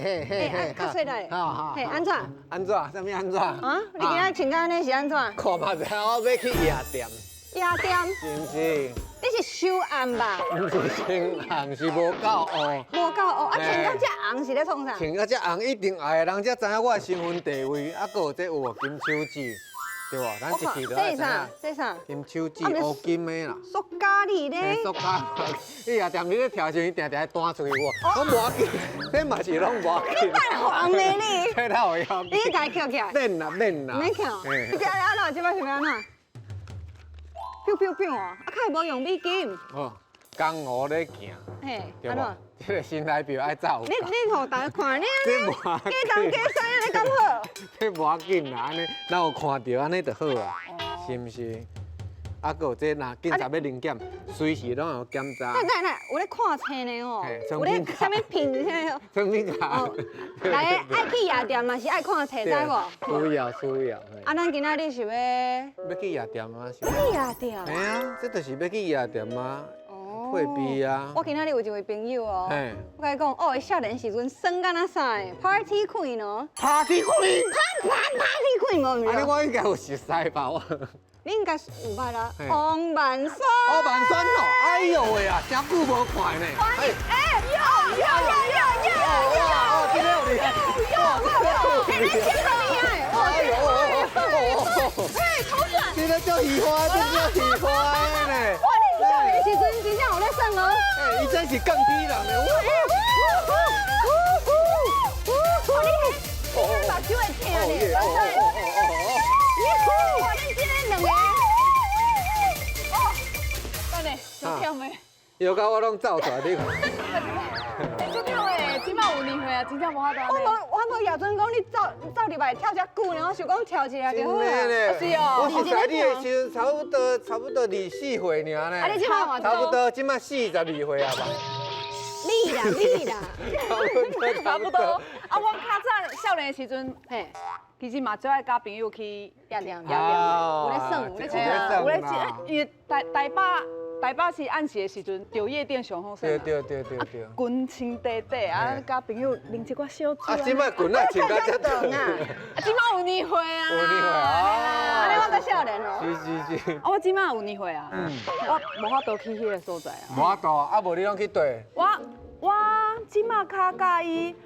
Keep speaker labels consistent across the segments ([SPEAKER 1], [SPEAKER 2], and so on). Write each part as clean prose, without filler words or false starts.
[SPEAKER 1] 嘿嘿
[SPEAKER 2] 嘿，啊，較細力。
[SPEAKER 1] 好好。
[SPEAKER 2] 嘿，按怎？
[SPEAKER 1] 按怎？啥物按怎？
[SPEAKER 2] 啊？你今仔穿甲按呢是按怎？
[SPEAKER 1] 看嘛知我欲去夜店。
[SPEAKER 2] 夜店？
[SPEAKER 1] 是毋是？
[SPEAKER 2] 你是收暗吧？
[SPEAKER 1] 毋是收红，是無夠黑。
[SPEAKER 2] 無夠黑，啊，穿到遮紅是咧創啥？
[SPEAKER 1] 穿到遮紅一定愛的，人才知影我的身份地位，啊，閣有這有無金手指，對無？咱一去就愛知影。
[SPEAKER 2] 這啥？
[SPEAKER 1] 金手指烏金的啦。
[SPEAKER 2] 塑膠哩咧。
[SPEAKER 1] 塑膠。你夜店你咧跳時，伊定定愛彈出去無？我無要緊，這嘛是攏無要緊。
[SPEAKER 2] 你扮黃的你。
[SPEAKER 1] 這哪會曉？
[SPEAKER 2] 你家己抾起來。
[SPEAKER 1] 免啦免啦。
[SPEAKER 2] 免抾。你這按怎？這擺是欲按怎？飄飄飄哦，啊，較會無用美金。
[SPEAKER 1] 哦，江湖咧行，
[SPEAKER 2] 嘿，
[SPEAKER 1] 對無？這個新台票愛走。
[SPEAKER 2] 你予大家看，你
[SPEAKER 1] 這無
[SPEAKER 2] 假東假西按呢敢好？
[SPEAKER 1] 這無要緊啦，按呢，咱有看著按呢就好啊，是毋是？啊，閣有這若警察欲臨檢，隨時攏有檢查。
[SPEAKER 2] 來來來，有咧看冊呢吼，有咧啥物品啥？
[SPEAKER 1] 成品卡。
[SPEAKER 2] 來，愛去夜店嘛是愛看冊，知無？
[SPEAKER 1] 需要需要。
[SPEAKER 2] 啊，咱今仔日是欲
[SPEAKER 1] 欲去夜店啊？
[SPEAKER 2] 欲去夜店。
[SPEAKER 1] 嘿啊，這就是欲去夜店啊。哦。配備啊。
[SPEAKER 2] 我今仔日有一位朋友哦，我共伊講，哦，伊少年時陣耍敢若啥的，Party Queen 哦。
[SPEAKER 1] Party Queen。
[SPEAKER 2] Party Queen 無？
[SPEAKER 1] 按呢我應該有熟似吧？我。
[SPEAKER 2] 你應該有捌啦，王萬山。
[SPEAKER 1] 王萬山哦，哎呦喂啊，真久無看呢。
[SPEAKER 2] 哎，有有有有有有。
[SPEAKER 1] 哦，這個有厲害。
[SPEAKER 2] 有有有。哎，你先厲害。
[SPEAKER 1] 哎呦，
[SPEAKER 2] 哎，頭轉。
[SPEAKER 1] 這個叫喜歡，這個叫喜歡呢。
[SPEAKER 2] 哇，你少年時陣真正有咧耍哦。
[SPEAKER 1] 哎，伊真是鋼鐵人呢。
[SPEAKER 2] 你目睭會疼呢。哇，恁這个兩個，
[SPEAKER 3] 哦，等下，足忝的。
[SPEAKER 1] 藥到我攏走出來，你看。
[SPEAKER 3] 欸，足忝的，這馬有年歲啊，真正無法度。
[SPEAKER 2] 我無掖准講你走走入來跳遮久呢，我想講跳一下就好啊。
[SPEAKER 3] 是哦。
[SPEAKER 1] 我熟似你的時陣，差不多24歲爾呢。
[SPEAKER 2] 啊，你這馬
[SPEAKER 1] 差不多，這馬42歲啊吧。
[SPEAKER 2] 你啦，你啦。
[SPEAKER 3] 差不多。啊，我較早少年的時陣，嘿。其實嘛，最愛佮朋友去
[SPEAKER 2] 夜店，夜店，有咧耍，有咧耍，
[SPEAKER 3] 有咧耍。因為台北市暗時的時陣，著夜店上好耍。
[SPEAKER 1] 對對對對對。
[SPEAKER 3] 裙穿短短啊，佮朋友啉一寡小酒。
[SPEAKER 1] 啊，這擺裙仔穿甲遮長
[SPEAKER 2] 啊！
[SPEAKER 3] 啊，這擺有年歲啊。
[SPEAKER 1] 有年歲啊！
[SPEAKER 2] 按呢我閣少年哦。
[SPEAKER 1] 是是是。
[SPEAKER 3] 啊，我這擺有年歲啊。我無法度去彼个所在啊。
[SPEAKER 1] 無法度，啊無你攏去佗？
[SPEAKER 3] 我這擺較佮意。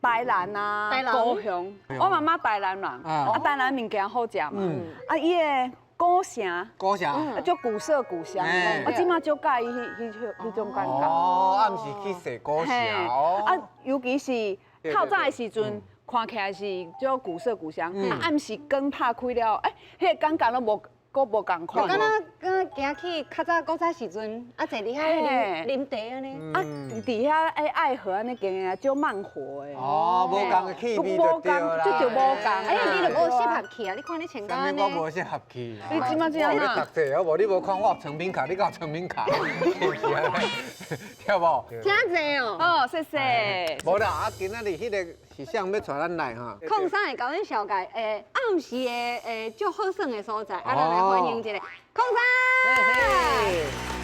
[SPEAKER 3] 台南啊，高雄，我媽媽台南人，啊，台南物件好食嘛，啊，伊的古城，
[SPEAKER 1] 古城，
[SPEAKER 3] 啊，足古色古香，我這馬足佮意彼種感覺。
[SPEAKER 1] 哦，啊，毋是去踅古城哦。
[SPEAKER 3] 啊，尤其是透早的時陣，看起來是足古色古香，啊，暗時光拍開了，欸，彼个感覺攏無。閣無仝款，
[SPEAKER 2] 就敢若敢行去較早古早時陣，啊坐佇遐啉啉茶按呢，
[SPEAKER 3] 啊佇遐哎愛河按呢行啊，足慢活的。
[SPEAKER 1] 哦，無仝的氣味就對啦。
[SPEAKER 3] 這就無仝。
[SPEAKER 2] 哎呀，你就無適合去啊！你看你穿甲按呢。
[SPEAKER 1] 我無適合去。
[SPEAKER 3] 你這馬這
[SPEAKER 1] 我咧讀冊，我無你無看我有誠品卡，你敢有誠品卡？對無？
[SPEAKER 2] 真濟哦。
[SPEAKER 3] 哦，謝謝。
[SPEAKER 1] 無啦，啊今仔日彼个是啥欲帶咱來哈？
[SPEAKER 2] 礦山會共阮紹介，暗時的足好耍的所在，啊，咱來歡迎一下礦山。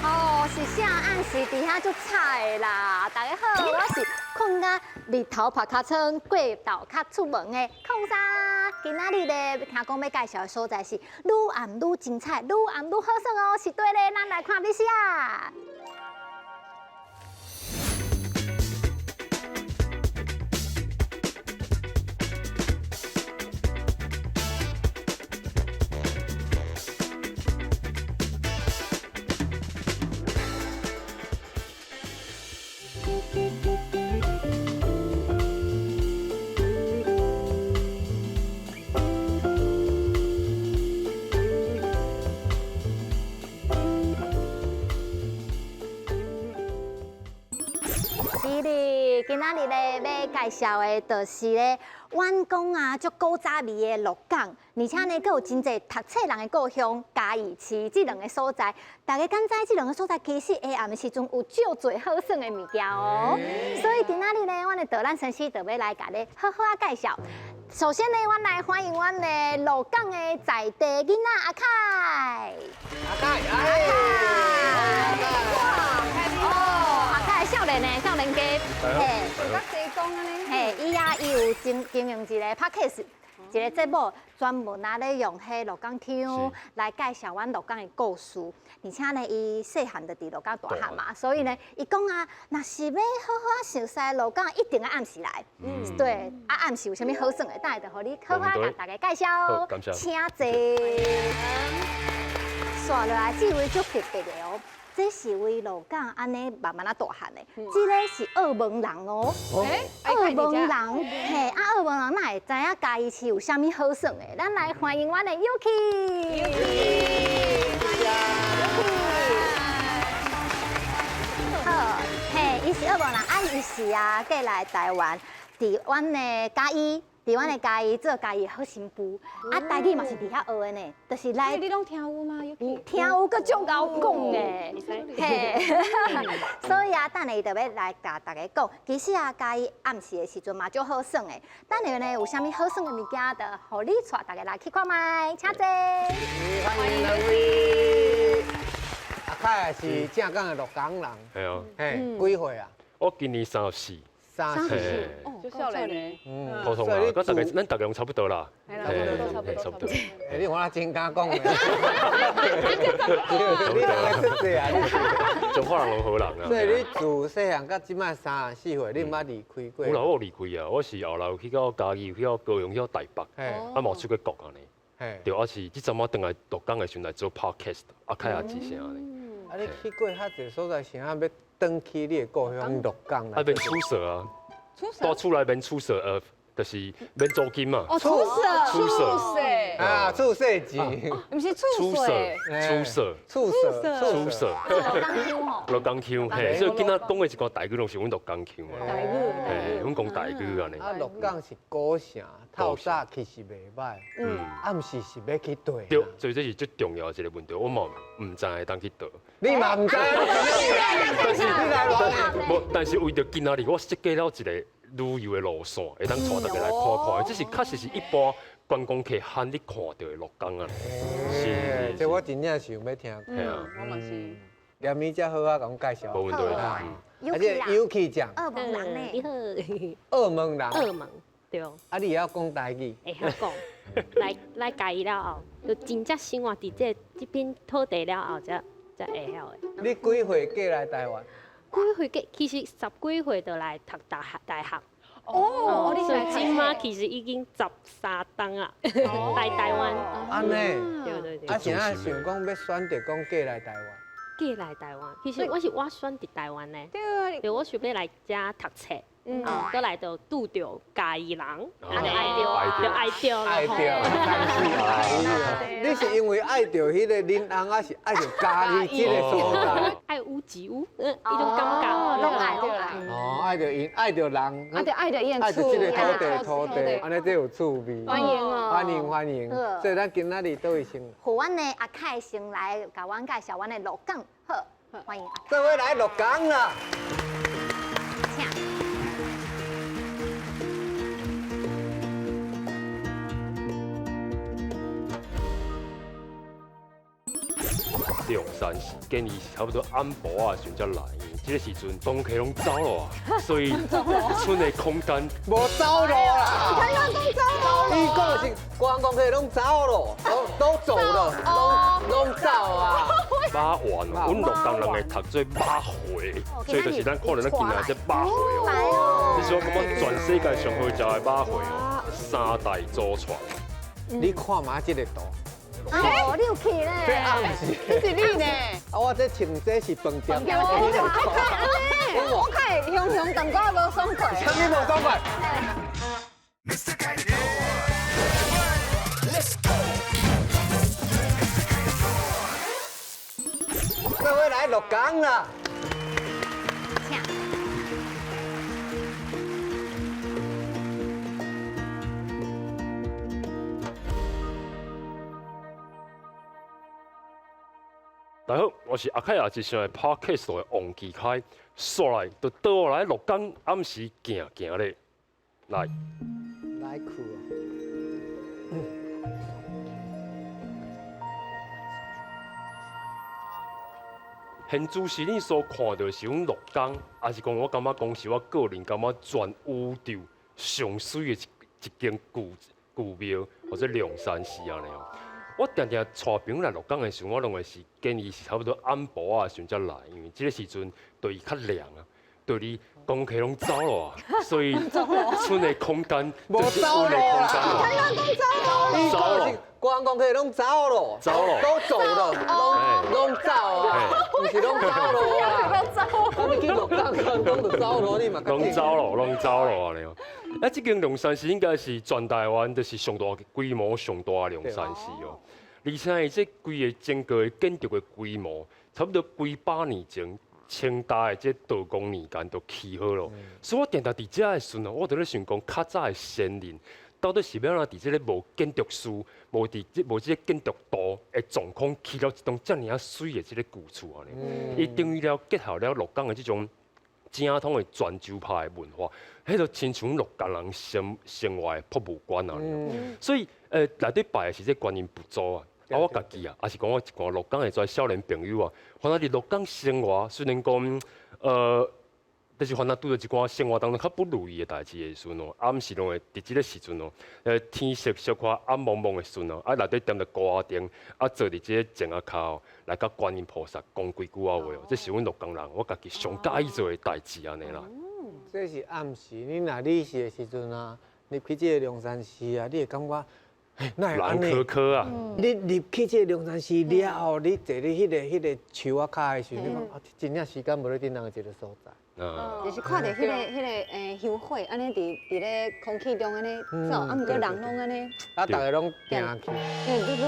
[SPEAKER 4] 哦，是啥暗時佇遐足彩的啦！大家好，我是困甲日頭拍尻川過晝較出門的礦山。今仔日咧，聽講欲介紹的所在是愈暗愈精彩，愈暗愈好耍哦，是對咧，咱來看彼啊。是哩，今仔日咧欲介紹的，就是咧，阮講啊，足古早味的鹿港，而且呢，閣有真濟讀冊人的故鄉嘉義市這兩个所在。大家敢知這兩个所在其實下暗的時陣有足濟好耍的物件哦。所以今仔日呢，阮的導覽先生就欲來共你好好仔介紹。首先呢，阮來歡迎阮的鹿港的在地囡仔阿凱。
[SPEAKER 1] 阿凱，阿凱，
[SPEAKER 4] 哦，阿凱是少年的少年家，嘿，
[SPEAKER 2] 較濟講按呢。
[SPEAKER 4] 嘿，伊啊，伊有經營一個 podcast，一個節目，專門啊咧用彼鹿港腔來介紹阮鹿港的故事，而且呢，伊細漢就佇鹿港大漢嘛，所以呢，伊講啊，若是欲好好熟悉鹿港，一定愛暗時來。對，啊暗時有啥物好耍的，等下就予你好好共大家介紹。
[SPEAKER 5] 感謝。
[SPEAKER 4] 請坐。煞落來這位足特別的哦。這是為鹿港按呢慢慢仔大漢的，這个是澳門人哦。澳門人，嘿，啊澳門人哪會知影嘉義市有啥物好耍的？咱來歡迎阮的 Yuki。好，嘿，伊是澳門人，啊伊是啊過來台灣，佇阮的嘉義。佇阮的嘉義做嘉義好新婦，啊台語嘛是佇遐學的呢，就是來。
[SPEAKER 2] 你攏聽有嗎？
[SPEAKER 4] 聽有，閣足𠢕講的，嘿。所以啊，等下伊就欲來共大家講，其實啊，嘉義暗時的時陣嘛足好耍的。等下呢，有啥物好耍的物件，就予你帶大家來去看覓，請坐。
[SPEAKER 1] 歡迎兩位。阿凱是正港的鹿港人。
[SPEAKER 5] 係啊。
[SPEAKER 1] 嘿，幾歲啊？
[SPEAKER 5] 我今年34。
[SPEAKER 1] 34，
[SPEAKER 3] 足少年的，
[SPEAKER 5] 普通啦，佮大家咱大家攏差不多啦，
[SPEAKER 3] 差不多，
[SPEAKER 5] 差不多。
[SPEAKER 1] 欸，你看我真敢講的，你來出世啊？
[SPEAKER 5] 彰化人攏好人啊。
[SPEAKER 1] 所以你自細漢到這擺34歲，你毋捌離開過？
[SPEAKER 5] 有啦，我有離開啊，我是後來有去到嘉義，去到高雄，去到台北，啊嘛有出過國按呢。對，啊是這陣仔轉來鹿港的時陣來做 podcast，啊開下之聲按呢。
[SPEAKER 1] 啊，你去過遐濟所在，啥欲轉去你的故鄉鹿港？
[SPEAKER 5] 啊，免取捨啊。蹛厝內免取捨，就是免租金嘛。
[SPEAKER 2] 哦，取捨，
[SPEAKER 5] 取捨
[SPEAKER 1] 啊，取捨錢，
[SPEAKER 2] 毋是取捨，
[SPEAKER 5] 取捨，
[SPEAKER 1] 取捨，
[SPEAKER 5] 取捨。
[SPEAKER 4] 鹿港腔吼。
[SPEAKER 5] 鹿港腔，嘿，所以囡仔講的一寡台語攏是阮鹿港腔啊。
[SPEAKER 2] 台語，
[SPEAKER 5] 嘿，阮講台語按呢。
[SPEAKER 1] 啊，鹿港是古城，透早其實袂䆀。暗時是欲去佗。
[SPEAKER 5] 對，所以這是最重要的一個問題，我嘛毋知會當去佗。
[SPEAKER 1] 你嘛毋知？
[SPEAKER 5] 但是，無，但是為著今仔日，我設計了一個旅遊的路線，會當帶大家來看看。這是確實是一般觀光客罕咧看著的鹿港啊。
[SPEAKER 1] 是，這我真正想欲聽。
[SPEAKER 5] 係啊，
[SPEAKER 3] 我嘛是。
[SPEAKER 1] 連咪才好啊，共阮介紹。
[SPEAKER 5] 無問題。
[SPEAKER 1] 啊，這 Yuki 醬。
[SPEAKER 4] 澳門人呢？
[SPEAKER 6] 你好。
[SPEAKER 1] 澳門人。
[SPEAKER 6] 澳門，對。
[SPEAKER 1] 啊，你會曉講台語？
[SPEAKER 6] 會曉講。來嘉義了後，就真正生活佇這片土地了後，才會曉的。
[SPEAKER 1] 你幾歲過來台灣？
[SPEAKER 6] 幾歲過？其實十幾歲就來讀大學。
[SPEAKER 2] 哦，
[SPEAKER 6] 所以這馬其實已經13冬啊，來台灣。
[SPEAKER 1] 按呢？
[SPEAKER 6] 對對對。
[SPEAKER 1] 啊，是按想講欲選擇講過來台灣？
[SPEAKER 6] 過來台灣，其實我選佇台灣呢。
[SPEAKER 2] 對啊。
[SPEAKER 6] 對，我想欲來遮讀冊。閣來就拄著嘉義人，啊，就愛著，就愛著，
[SPEAKER 1] 愛著，你是因為愛著彼個恁翁，還是愛著嘉義這個所在？
[SPEAKER 6] 愛屋及烏，彼種感覺，
[SPEAKER 4] 攏愛攏愛。
[SPEAKER 1] 哦，愛著𪜶，愛著人，
[SPEAKER 2] 啊，著愛著伊
[SPEAKER 1] 愛著這個土地，土地，按呢這有趣味。
[SPEAKER 2] 歡迎哦，
[SPEAKER 1] 歡迎歡迎。所以咱今仔日佗位先？
[SPEAKER 4] 予阮的阿凱先來共阮介紹阮的鹿港，好，歡迎阿凱。
[SPEAKER 1] 做伙來鹿港啦！
[SPEAKER 4] 請。
[SPEAKER 5] 龍山寺建議是差不多暗晡仔時陣才來，這個時陣觀光客攏走了啊，所以賰的空間
[SPEAKER 1] 無走路啦。伊講的是觀光客攏走了，都走了，攏走啊。
[SPEAKER 5] 肉圓，阮鹿港人會讀做肉糜，所以就是咱看著咱今仔這肉糜哦。這是我感覺全世界上好食的肉糜哦，三代祖傳。
[SPEAKER 1] 你看覓這個圖？
[SPEAKER 4] 哦，你有去咧？
[SPEAKER 1] 這暗時，
[SPEAKER 3] 這是你呢？
[SPEAKER 1] 啊，我這穿這是飯店。
[SPEAKER 2] 我看雄雄淡薄仔無爽快。
[SPEAKER 1] 啥物無爽快？各位來鹿港啦！
[SPEAKER 4] 請。
[SPEAKER 5] 大家好，我是阿凱亞之聲的 Podcast 的王繼凱，煞來就倒來鹿港暗時行行咧，來。
[SPEAKER 1] 來去哦。
[SPEAKER 5] 現主時你所看著是阮鹿港，抑是講我感覺講是我個人感覺全宇宙上媠的一間舊舊廟，或者龍山寺按呢哦。我定定帶朋友來鹿港的時陣，我攏會是建議是差不多暗晡仔的時陣才來，因為這个時陣對伊較涼啊，對你觀光客攏走了啊，所以賰的空間就是阮的空間啊。
[SPEAKER 1] 你講是觀光客攏走咯，
[SPEAKER 5] 走咯，
[SPEAKER 1] 都走了，攏走啊，毋是攏走咯啊，走。你去鹿港觀光就走咯，你嘛。
[SPEAKER 5] 攏走咯，攏走咯按呢哦。啊，這間龍山寺應該是全台灣就是上大規模上大的龍山寺哦，而且伊這規个整個建築的規模，差不多幾百年前清代的這道光年間就起好咯。所以我定定佇遮的時陣，我就咧想講，較早的先人到底是欲按怎佇這个無建築師、無佇這無這个建築圖的狀況，起了一棟遮爾仔媠的這个舊厝按呢。伊等於了結合了鹿港的這種正統的泉州派的文化，彼就親像鹿港人生生活的博物館按呢。所以，內底拜的是這觀音佛祖啊。啊，我家己啊，抑是講我一寡鹿港的遮少年朋友啊，凡仔佇鹿港生活，雖然講，就是凡仔拄著一寡生活當中較不如意的代誌的時陣哦，暗時攏會佇這个時陣哦，天色小可暗濛濛的時陣哦，啊內底點著孤仔燈，啊坐佇這个井仔跤來佮觀音菩薩講幾句仔話哦，這是阮鹿港人我家己上佮意做的代誌按呢啦。
[SPEAKER 1] 這是暗時，你若你是的時陣啊，入去這个龍山寺啊，你會感覺。
[SPEAKER 5] 人可可啊！
[SPEAKER 1] 你入去這個龍山寺了後，你坐佇彼个樹仔跤的時陣，你講啊，真正時間無咧叮當的一个所在。
[SPEAKER 2] 就是看著彼个香火，按呢佇咧空氣中按呢走，啊，毋過人攏按呢。
[SPEAKER 1] 啊，逐个攏定去。
[SPEAKER 2] 嗯，你熱。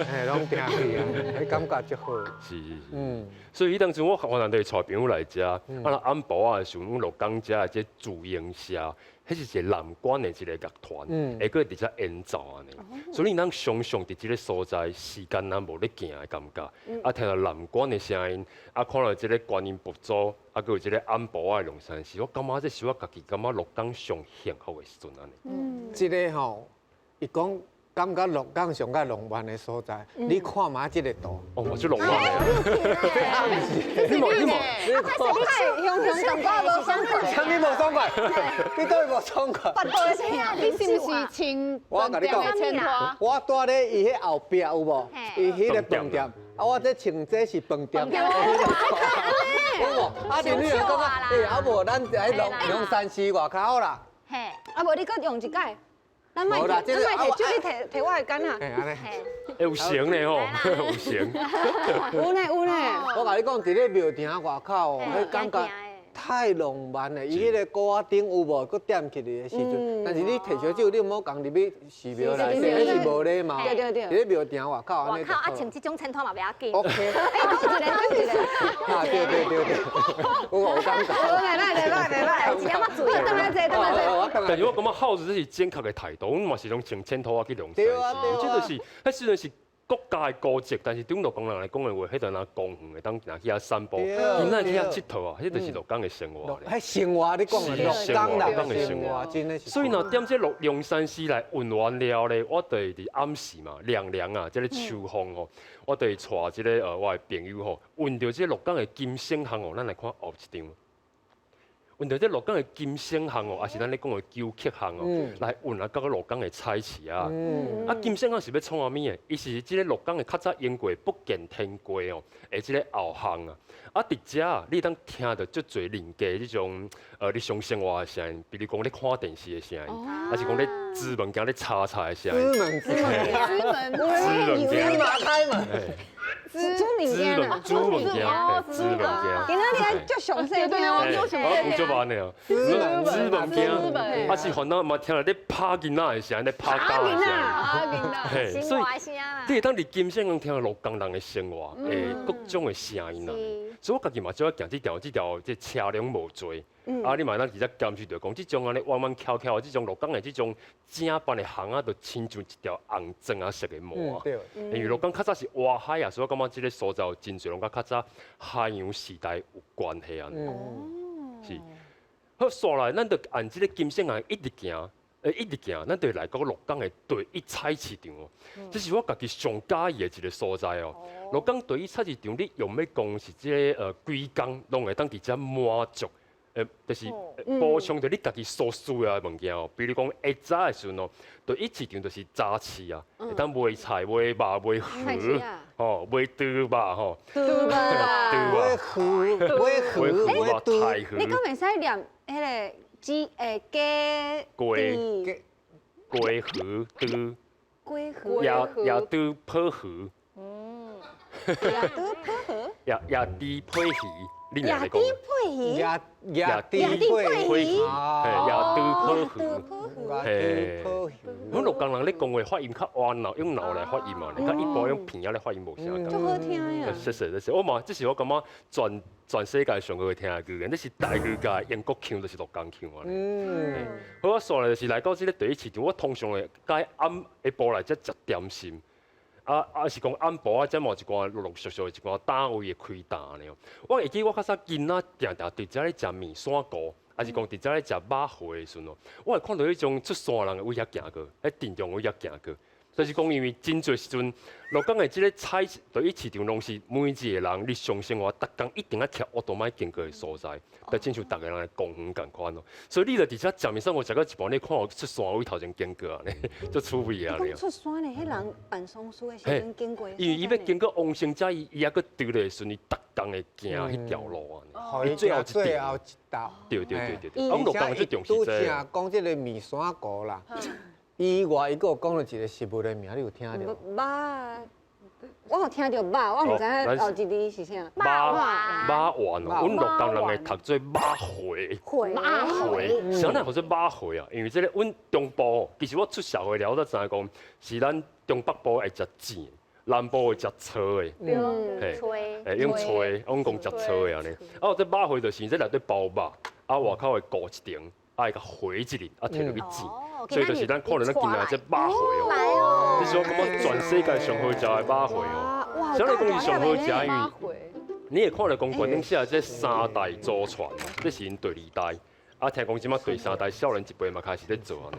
[SPEAKER 1] 嘿，攏定去啊，彼感覺足好。
[SPEAKER 5] 是是是。所以彼當陣我凡人都會帶朋友來遮，啊，若暗晡仔的時陣，阮鹿港遮的這自營社。彼是一个南管的一个樂團，會閣佇遮演奏按呢。所以咱常常佇這个所在，時間若無咧行的感覺。啊，聽著南管的聲音，啊，看著這个觀音佛祖，啊，閣有這个暗晡仔的龍山寺，我感覺這是我家己感覺鹿港上幸福的時陣按呢。
[SPEAKER 1] 這个吼，伊講感覺鹿港上較浪漫的所在，你看覓這个圖。
[SPEAKER 5] 哦，我足浪漫的。你無你無，
[SPEAKER 1] 你看，
[SPEAKER 2] 雄雄感覺無爽快。
[SPEAKER 1] 啥物無爽快？你佗位無爽快？
[SPEAKER 3] 你是毋是穿
[SPEAKER 1] 我共你講，我蹛咧伊彼後壁有無？伊彼个飯店，啊，我這穿這是飯店。有無？啊，你你講啊，欸，啊無，咱佇龍山寺外口啦。
[SPEAKER 4] 嘿，
[SPEAKER 2] 啊無你閣用一擺。咱莫咱莫提，就你提提我的桿仔。
[SPEAKER 1] 嘿，按呢。
[SPEAKER 5] 欸，有型咧吼，有型。
[SPEAKER 2] 有呢有呢。
[SPEAKER 1] 我共你講，佇咧廟埕外口哦，彼感覺太浪漫了。伊彼个鼓仔燈有無？閣點起來的時陣，但是你提燒酒，你毋好共入去寺廟內底，彼是無禮貌。
[SPEAKER 2] 對對對。
[SPEAKER 1] 佇咧廟埕外口按呢。
[SPEAKER 4] 外口啊，穿這種襯托嘛袂要緊。
[SPEAKER 1] OK。
[SPEAKER 2] 欸，講一个，講一个。
[SPEAKER 1] 啊，對對對對。有有感覺。
[SPEAKER 3] 來來來來來，
[SPEAKER 4] 一點仔注意。
[SPEAKER 2] 轉來坐，轉來坐。
[SPEAKER 5] 但是我感覺孝子這是正確的態度，阮嘛是攏穿襯托仔去龍山寺，這就是，彼雖然是國家的古蹟，但是對阮鹿港人來講的話，彼就若公園會當行去遐散步，囡仔去遐𨑨迌啊，彼就是鹿港的生活。
[SPEAKER 1] 彼生活你講的，鹿港人的生活，真的是。
[SPEAKER 5] 所以若踮這龍山寺來問完了咧，我就會佇暗時嘛，涼涼啊，這个秋風吼，我就會帶這个我的朋友吼，聞著這鹿港的金星巷哦，咱來看後一張。聞著這鹿港的金星巷哦，抑是咱咧講的鳩曲巷哦，來運啊到鹿港的菜市啊。啊，金星巷是欲創啥物的？伊是這个鹿港的較早用過福建天街哦，的這个後巷啊。啊，佇遮你會當聽著足濟人家這種日常生活的聲音，比如講咧看電視的聲音，抑是講咧煮物件咧炒菜的聲音。
[SPEAKER 1] 煮物
[SPEAKER 3] 煮物
[SPEAKER 5] 煮物件。
[SPEAKER 1] 芝麻開門。
[SPEAKER 2] 煮物件啦，
[SPEAKER 5] 煮物件，煮物件。
[SPEAKER 2] 今仔日愛足詳細聽，
[SPEAKER 5] 我講足慢的哦。煮物件，啊是凡仔嘛聽著咧拍囡仔的聲，咧拍狗的聲。
[SPEAKER 3] 拍囡仔。
[SPEAKER 5] 嘿，所以你會當佇金星巷聽著鹿港人的生活，各種的聲音啊。所以我家己嘛足愛行這條這車輛無濟，啊，你嘛會當直接感受著講，這種按呢彎彎翹翹的這種鹿港的這種正版的巷仔，就親像一條紅磚仔色的膜啊。因為鹿港較早是外海啊，所以我感覺這个所在有真濟攏佮較早海洋時代有關係按呢。是。好，紲來，咱就按這个金星巷一直行，一直行，咱就來到鹿港的第一菜市場哦。這是我家己上喜歡的一个所在哦。鹿港第一菜市場，你用欲講是這个規工攏會當佇遮滿足，就是補充著你家己所需要的物件哦。比如講下早的時陣哦，第一市場就是早市啊，會當賣菜、賣肉、賣魚，吼，賣豬肉吼。
[SPEAKER 2] 豬肉。
[SPEAKER 1] 賣魚、賣魚、賣
[SPEAKER 5] 豬。
[SPEAKER 2] 你敢會使念彼个？雞雞
[SPEAKER 5] 雞雞魚豬，
[SPEAKER 2] 雞魚
[SPEAKER 5] 野野豬泡魚，
[SPEAKER 2] 野豬泡魚，
[SPEAKER 5] 野野豬配魚，你
[SPEAKER 2] 野豬配魚，
[SPEAKER 1] 野野豬配魚，
[SPEAKER 5] 野豬泡魚，嘿，阮鹿港人咧講話發音較彎腦，用腦來發音嘛，佮一般用鼻仔咧發音無啥仝。
[SPEAKER 2] 足好聽呀！
[SPEAKER 5] 謝謝謝謝，我嘛，這是我感覺全全世界上好聽的語言，這是台語佮英國腔，就是鹿港腔啊。嗯。好，我煞來就是來到這个第一市場，我通常會佮暗下晡來遮食點心，啊啊是講暗晡啊，遮嘛有一寡陸陸續續一寡單位會開檔呢。我會記我較早囡仔定定佇遮咧食麵線糊，還是講佇遮咧食肉糜的時陣哦，我會看到彼種出山人位遐行過，喺鎮中位遐行過。就是講，因為真濟時陣，鹿港的這个菜第一市場攏是每一个人日常生活，逐工一定愛騎烏多麥經過的所在，就親像逐个人的公園仝款咯。所以你著佇遮食麵線糊，食到一半，你看有出山位頭前經過按呢，足趣味按呢。
[SPEAKER 2] 出山的彼人辦喪事的時陣經過。
[SPEAKER 5] 因為伊欲經過王生遮，伊伊猶閣佇咧的時陣，伊逐工會行彼條路按呢。伊最後
[SPEAKER 1] 最後一道。
[SPEAKER 5] 對對對對對。阮鹿港最重視這个。
[SPEAKER 1] 拄正講這个麵線糊啦。以外，伊閣有講著一个食物的名，你有聽著？
[SPEAKER 2] 肉，我有聽著肉，我毋知影後一字是啥。
[SPEAKER 5] 肉肉丸哦，阮鹿港人會讀做肉糜。
[SPEAKER 4] 糜。
[SPEAKER 5] 糜。啥人號做肉糜啊？因為這个阮中部，其實我出社會了，我才知影講是咱中北部會食糋，南部會食趖的。
[SPEAKER 4] 對。趖。
[SPEAKER 5] 會用趖，阮講食趖的按呢。啊，這肉糜就是這內底包肉，啊外口會裹一層。啊，會共糜一日，啊，提落去煎，所以就是咱看著咱今仔這肉糜哦，這是我感覺全世界上好食的肉糜哦。啥人講伊上好食？因為你會看著講懸頂寫這三代祖傳，這是𪜶第二代。啊，聽講這馬第三代少年一輩嘛開始咧做按呢。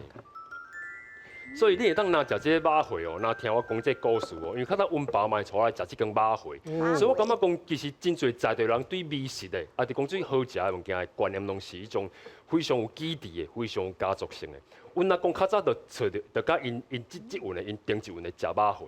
[SPEAKER 5] 所以你會當若食這个肉糜哦，若聽我講這个故事哦，因為較早阮爸嘛會帶我來食這間肉糜，所以我感覺講其實真濟在地人對美食的，啊，是講對好食的物件的觀念，攏是彼種非常有基底的，非常有家族性的。阮阿公較早就揣著，就佮𪜶𪜶這這份的，𪜶頂一份的食肉糜。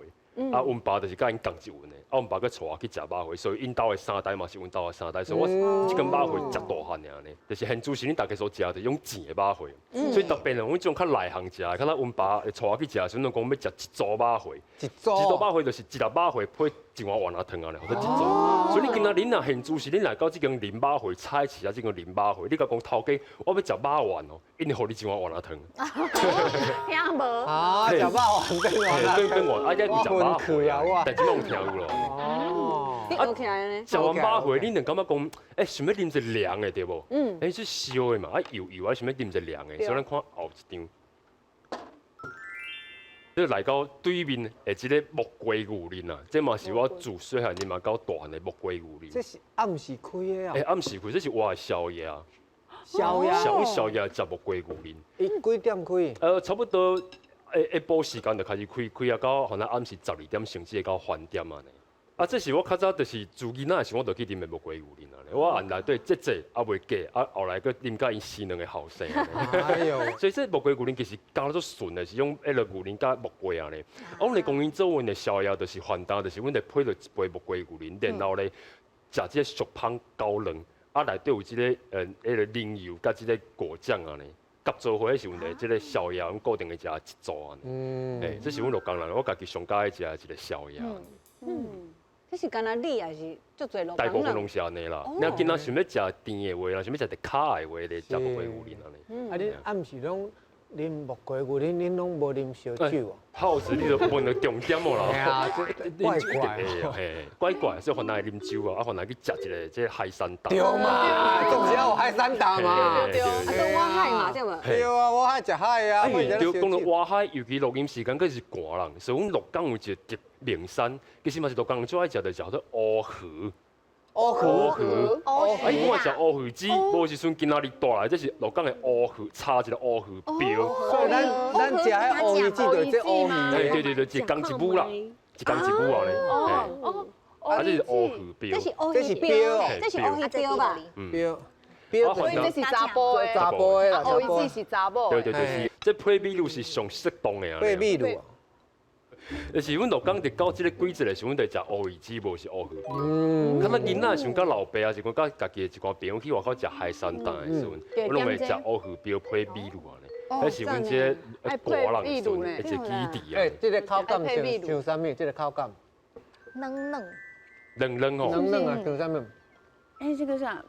[SPEAKER 5] 啊，阮爸就是佮𪜶仝一份的，啊，阮爸閣帶我去食肉糜，所以𪜶兜的三代嘛是阮兜的三代，所以我這間肉糜食大漢爾呢，就是現主時恁大家所食的用煎的肉糜，所以特別呢，阮這種較內行食的，較早阮爸會帶我去食的時陣，攏講欲食一組肉糜，一組肉糜就是一粒肉糜配一碗丸仔湯按呢，號做一組。所以你今仔恁若現主時，恁來到這間林肉糜菜市啊，這間林肉糜，你共講頭家，我欲食肉丸哦，𪜶會予你一碗丸仔湯。
[SPEAKER 4] 聽無？
[SPEAKER 1] 啊，食肉丸變丸仔
[SPEAKER 5] 變丸，啊，這是食肉糜啊，但這攏有聽有咯。
[SPEAKER 2] 哦，你學起來呢？
[SPEAKER 5] 食完肉糜，你就感覺講，欸，想欲啉一个涼的對無？欸，是燒的嘛，啊油油啊，想欲啉一个涼的，所以咱看後一張。這來到對面的這个木瓜牛奶啊，這嘛是我自細漢啉啊到大漢的木瓜牛奶。
[SPEAKER 1] 這是暗時開的啊？
[SPEAKER 5] 欸，暗時開，這是我的宵夜啊。
[SPEAKER 1] 宵夜。
[SPEAKER 5] 宵夜食木瓜牛奶。
[SPEAKER 1] 伊幾點開？
[SPEAKER 5] 差不多下下晡時間就開始開，開啊到可能暗時12點，甚至會到翻店按呢。啊，這是我較早就是自囡仔的時，我就去啉的木瓜牛奶啊。我按內底這這啊袂假，啊後來閣啉甲𪜶生兩个後生。
[SPEAKER 1] 哎呦！所
[SPEAKER 5] 以這木瓜牛奶其實加足順的，是用彼个牛奶佮木瓜按呢。啊，阮咧講𪜶做阮的宵夜，就是番單，就是阮會配著一杯木瓜牛奶，然後咧食這个熟芳高卵，啊內底有這个彼个奶油佮這个果醬按呢。夾做伙是阮的這个宵夜，阮固定會食一組按呢。欸，這是阮鹿港人，我家己上佮意食的一个宵夜。
[SPEAKER 2] 這是干焦你，還是足濟鹿港人？
[SPEAKER 5] 大部分攏是按呢啦。你囡仔想欲食甜的話，若想欲食一卡的話，咧食木瓜牛奶按呢。
[SPEAKER 1] 啊，恁暗時攏啉木瓜牛奶，恁攏無啉燒酒哦？
[SPEAKER 5] 好是你著問著重點哦啦。
[SPEAKER 1] 嘿啊，怪怪，
[SPEAKER 5] 嘿，怪怪，所以番來啉酒啊，啊，番來去食一个這海山蛋。
[SPEAKER 1] 對嘛，總是要有海山蛋嘛。
[SPEAKER 2] 對啊，都挖海嘛，對無？
[SPEAKER 1] 對啊，我愛食海啊。
[SPEAKER 5] 因為對，講到挖海，尤其錄音時間，閣是寒人，所以阮鹿港有一个特名山，其實嘛是鹿港人最愛食的，叫做烏河。
[SPEAKER 1] 烏魚，
[SPEAKER 4] 烏
[SPEAKER 5] 啊，伊本來食烏魚子，無時陣今仔日帶來，這是鹿港的烏魚，炒一個烏魚鰾。
[SPEAKER 1] 所以咱食彼烏魚子就是這烏魚。
[SPEAKER 5] 對對對對，一工一母啦，一工一母啊咧。哦哦，啊，這是烏魚鰾。
[SPEAKER 2] 這是烏魚鰾，這是烏魚鰾吧？
[SPEAKER 1] 鰾。
[SPEAKER 3] 所以這是查埔的，
[SPEAKER 1] 查埔的啦，
[SPEAKER 3] 烏魚子是查某。
[SPEAKER 5] 對對對，是。這配米滷是上適當的啊。
[SPEAKER 1] 配米滷。
[SPEAKER 5] 就是阮鹿港佇到這個季節的時陣，阮就食烏魚子，無是烏魚鰾。較咱囡仔時陣，佮老爸啊，是講佮家己的一寡朋友去外口食海鮮檔的時陣，阮攏會食烏魚鰾配米滷按呢。彼是阮這個歌仔人時陣的一個基地啊。
[SPEAKER 1] 欸，這個口感像像啥物？這個口感。
[SPEAKER 4] 軟軟。
[SPEAKER 5] 軟軟吼。
[SPEAKER 1] 軟軟啊，像啥物？
[SPEAKER 3] 欸，這個啥？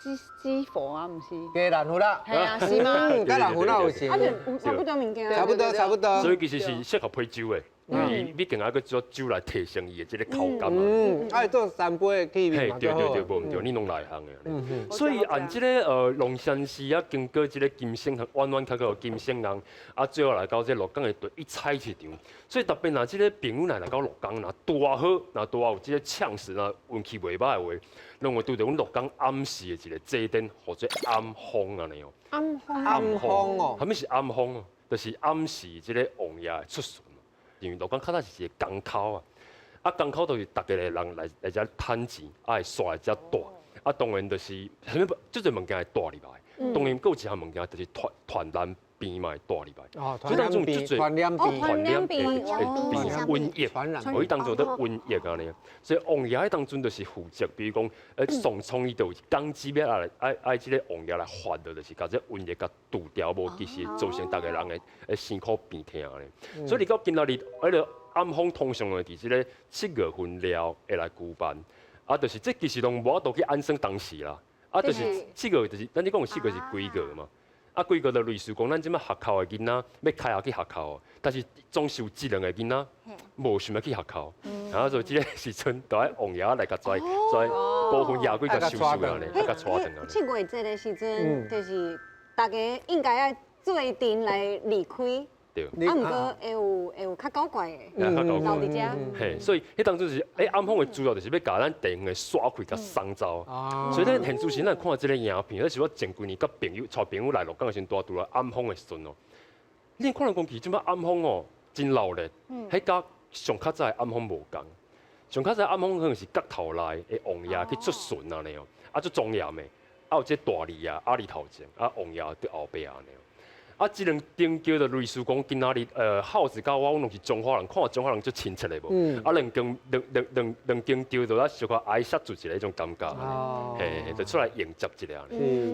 [SPEAKER 3] 雞雞佛啊，毋是？
[SPEAKER 1] 雞蘭芋啦。
[SPEAKER 3] 係啊，是嗎？
[SPEAKER 1] 佮蘭芋仔有像。
[SPEAKER 2] 啊，就差不多物件。
[SPEAKER 1] 差不多，差不多。
[SPEAKER 5] 所以其實是適合配酒的。因為畢竟還閣做酒來提升伊的這個口感嘛。
[SPEAKER 1] 嗯，愛做三杯的氣味嘛。
[SPEAKER 5] 對對對，無毋對，你攏內行的。所以按這個龍山寺啊，經過這個金星彎彎曲曲的金星人，啊，最後來到這鹿港的第一菜市場。所以特別若這個朋友來來到鹿港，若拄仔好，若拄仔有這個嗆死，若運氣袂歹的話，攏會拄著阮鹿港暗時的一個祭典，號做暗風按呢哦。
[SPEAKER 2] 暗風。
[SPEAKER 1] 暗風哦。
[SPEAKER 5] 啥物是暗風哦？就是暗時這個王爺的出巡。因為鹿港較早是一個港口啊，啊港口就是逐个人來來遮趁錢，啊會煞來遮帶，啊當然就是啥物，足濟物件會帶入來，當然閣有一項物件就是傳染病嘛會帶入來。
[SPEAKER 1] 哦，傳染病，傳染病，
[SPEAKER 5] 傳染病會變瘟疫，哦，彼當陣咧瘟疫按呢，所以王爺彼當陣就是負責，比如講，宋聰伊就有講指欲來愛愛這个王爺來發落，就是共這瘟疫共除掉，無其實造成逐个人的辛苦病痛按呢。所以到今仔日，彼个暗風通常會佇這个7月份了會來舉辦，啊，就是這其實攏無法度去按算當時啦，啊，就是七月，就是咱咧講7月是鬼月嘛。啊，規個就類似講，咱這擺學校的囡仔欲開學去學校，但是總是有一兩个囡仔無想欲去學校，啊，所以這个時陣就愛王爺來共跩跩孤魂野鬼共收收按呢，啊，共帶轉按呢。
[SPEAKER 2] 7月節的時陣，就是大家應該愛做陣來離開。
[SPEAKER 5] 對，
[SPEAKER 2] 啊，毋過會有較古怪的，
[SPEAKER 5] 留
[SPEAKER 2] 佇遮。
[SPEAKER 5] 嘿，所以彼當陣是，欸，暗風的主要就是欲共咱地方的煞氣共送走。所以咱現主時咱看這个影片，彼是我前幾年佮朋友帶朋友來鹿港的時陣，拄來暗風的時陣哦。你看人講其實這擺暗風哦，真鬧熱，彼佮上較早的暗風無仝，上較早暗風可能是角頭內的王爺去出巡按呢哦，啊，足莊嚴的，啊有這大禮啊，阿里頭前，啊王爺佇後壁按呢。啊，這兩頂叫做類似講，今仔日孝子佮我，阮攏是彰化人，看彰化人足親切的無？啊，兩間兩兩兩兩間吊就啊，小可挨殺住一个彼種感覺，嘿，就出來迎接一下。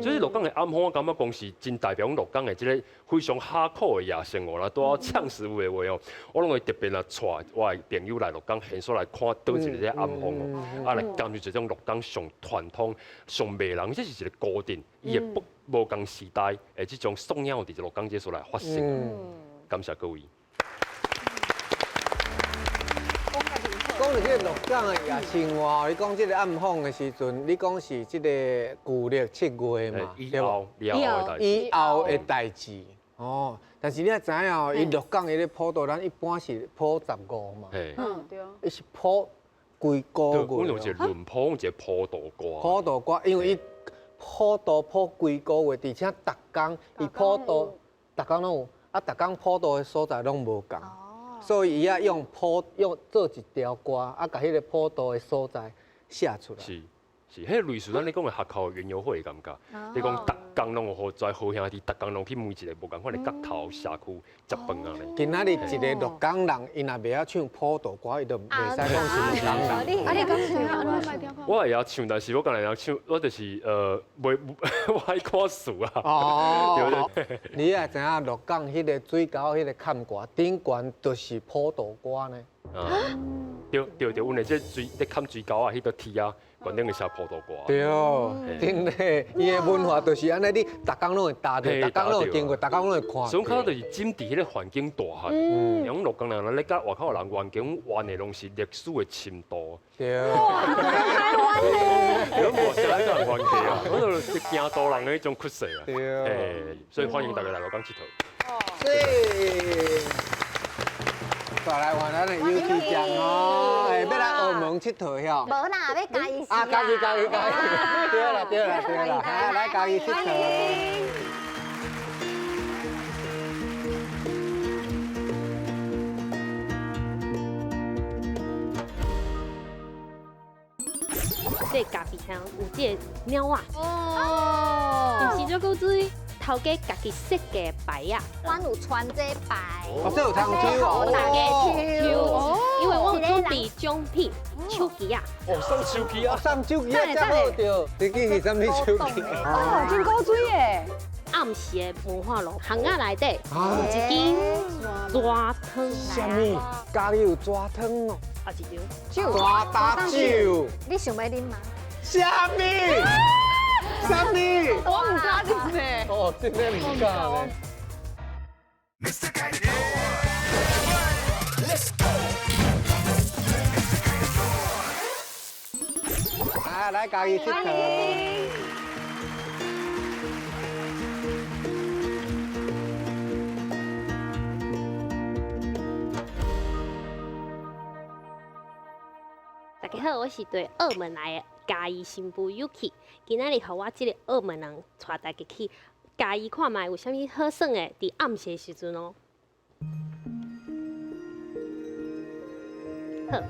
[SPEAKER 5] 所以鹿港的暗風，我感覺講是真代表阮鹿港的這个非常哈口的夜生活啦。拄仔嗆食物的話哦，我攏會特別來帶我的朋友來鹿港，現煞來看佗一个這暗風哦，啊來感受這種鹿港上傳統、上迷人，這是一個古鎮，伊的北無仝時代的這種素養，佇鹿港這所來發生。感謝各位。
[SPEAKER 1] 講到這個鹿港的夜生活，你講這個暗訪的時陣，你講是這個舊曆7月嘛，
[SPEAKER 5] 對無？
[SPEAKER 1] 以後的代誌。哦，但是你也知影哦，伊鹿港伊咧普渡，咱一般是普15嘛。
[SPEAKER 3] 嗯，對。
[SPEAKER 1] 伊是普規個月。
[SPEAKER 5] 阮有一個輪普，一個普渡歌。
[SPEAKER 1] 普渡歌，因為伊普渡普規個月，而且逐工伊普渡，逐工攏有，啊，逐工普渡的所在攏無仝，所以伊愛用普用做一條歌，啊，共彼个普渡的所在寫出來。
[SPEAKER 5] 是是，彼個類似咱咧講的學校園遊會的感覺。你講逐工攏有好在好兄弟，逐工攏去每一个無仝款的角頭社區食飯按呢。
[SPEAKER 1] 今仔日一个鹿港人，伊若袂曉唱普渡歌，伊就袂使講是鹿港人。
[SPEAKER 2] 啊，你敢唱啊？
[SPEAKER 5] 我會曉唱，但是我敢若會曉唱，我就是袂，我愛看詞啊。
[SPEAKER 1] 哦，對。你也知影鹿港彼个水溝彼个坎歌，頂懸就是普渡歌呢。
[SPEAKER 5] 啊，對對對，阮的這水咧坎水溝啊，彼個鐵啊。懸頂會寫普渡歌。
[SPEAKER 1] 對，頂咧，伊的文化就是按呢，你逐工攏會踏著，逐工攏會經過，逐工攏會看。
[SPEAKER 5] 所以較早就是針佇彼个環境大漢，阮鹿港人咧佮外口人環境玩的攏是歷史的深度。
[SPEAKER 1] 對。
[SPEAKER 2] 哇，台灣呢？
[SPEAKER 5] 阮無啥咱佮人關係啊，阮就是行路人的彼種趨勢啊。
[SPEAKER 1] 對。
[SPEAKER 5] 所以歡迎大家來鹿港𨑨迌。
[SPEAKER 1] 是。帶來換咱的優質醬哦，欸，欲來澳門𨑨迌遐。
[SPEAKER 4] 無啦，欲嘉義市
[SPEAKER 1] 啊，嘉義嘉義嘉義，對啦對啦對啦，來嘉義𨑨迌。
[SPEAKER 6] 這咖啡廳有這个貓仔，哦，是毋是足古錐？頭家家己設計牌仔，
[SPEAKER 4] 我有傳這牌，
[SPEAKER 1] 哦，這有通抽哦，
[SPEAKER 6] 大家抽，因為我有準備獎品，手機仔，
[SPEAKER 5] 哦，送手機仔，
[SPEAKER 1] 送手機仔，真好著，這支是啥物手機？
[SPEAKER 3] 哦，真古錐耶！
[SPEAKER 6] 暗時的文化路巷仔內底有一間蛇湯，
[SPEAKER 1] 啥物？家裡有蛇湯哦？
[SPEAKER 6] 啊，一張
[SPEAKER 1] 蛇膽酒，
[SPEAKER 4] 你想欲啉嗎？
[SPEAKER 1] 啥物？啥物？
[SPEAKER 3] 我毋敢啉呢。
[SPEAKER 1] 哦，真的毋敢呢。啊，來嘉義𨑨迌。
[SPEAKER 6] 大家好，我是對澳門來的嘉義新婦 Yuki，今仔日予我這个澳門人帶大家去嘉義看覓有啥物好耍的，佇暗時的時陣哦。好，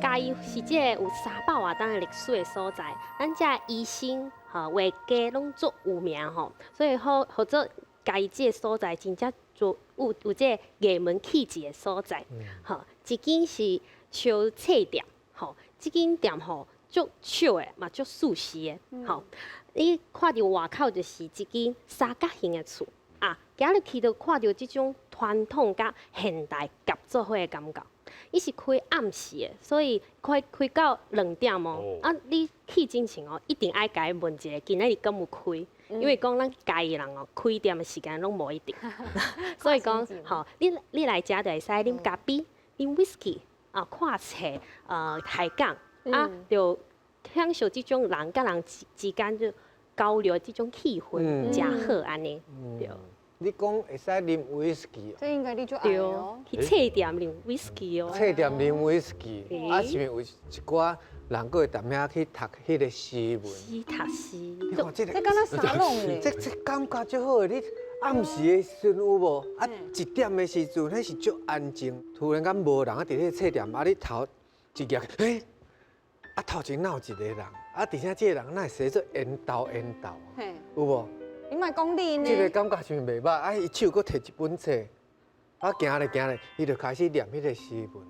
[SPEAKER 6] 嘉義是這个有300外冬的歷史的所在，咱遮醫生、吼畫家攏足有名吼，所以好，予做嘉義這个所在真正做有這个藝文氣質的所在。吼，一間是燒冊店，吼，這間店吼足笑的，嘛足舒適的，吼。你看著外口就是一間三角形的厝啊，行入去就看著這種傳統佮現代夾做伙的感覺。伊是開暗時的，所以開到2點哦。啊，你去之前哦，一定愛共伊問一下，今仔日敢有開？因為講咱嘉義人哦，開店的時間攏無一定，所以講吼，你來遮就會使啉咖啡、啉威士忌啊，看冊、海港啊，就享受這種人佮人之間就交流這種氣氛，誠好按呢。對。
[SPEAKER 1] 你講會使啉威士忌？
[SPEAKER 2] 這應該你就愛哦。
[SPEAKER 6] 去冊店啉威士忌哦。
[SPEAKER 1] 冊店啉威士忌，啊，是毋是有一寡人閣會踮遐去讀彼个詩文？
[SPEAKER 6] 詩讀詩。
[SPEAKER 1] 你看這个，
[SPEAKER 2] 這敢若沙龍呢？
[SPEAKER 1] 這感覺足好的，你暗時的時陣有無？啊，1點的時陣，彼是足安靜，突然間無人啊，佇彼个冊店啊，你頭一額，欸，啊頭前哪有一個人？啊，而且這個人哪會生做緣投緣投？有無？
[SPEAKER 2] 你莫講你呢？
[SPEAKER 1] 這个感覺是毋是袂歹？啊，伊手閣提一本冊，啊，行咧行咧，伊就開始念彼个詩文。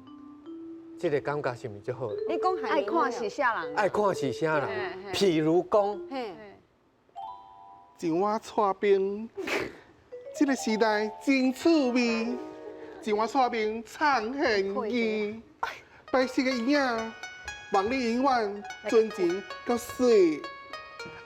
[SPEAKER 1] 這个感覺是毋是足好？
[SPEAKER 2] 你講
[SPEAKER 3] 愛看是啥人？
[SPEAKER 1] 愛看是啥人？譬如講，
[SPEAKER 7] 一碗剉冰，這个時代真趣味。一碗剉冰唱現義，白色的影，望你永遠純情閣媠。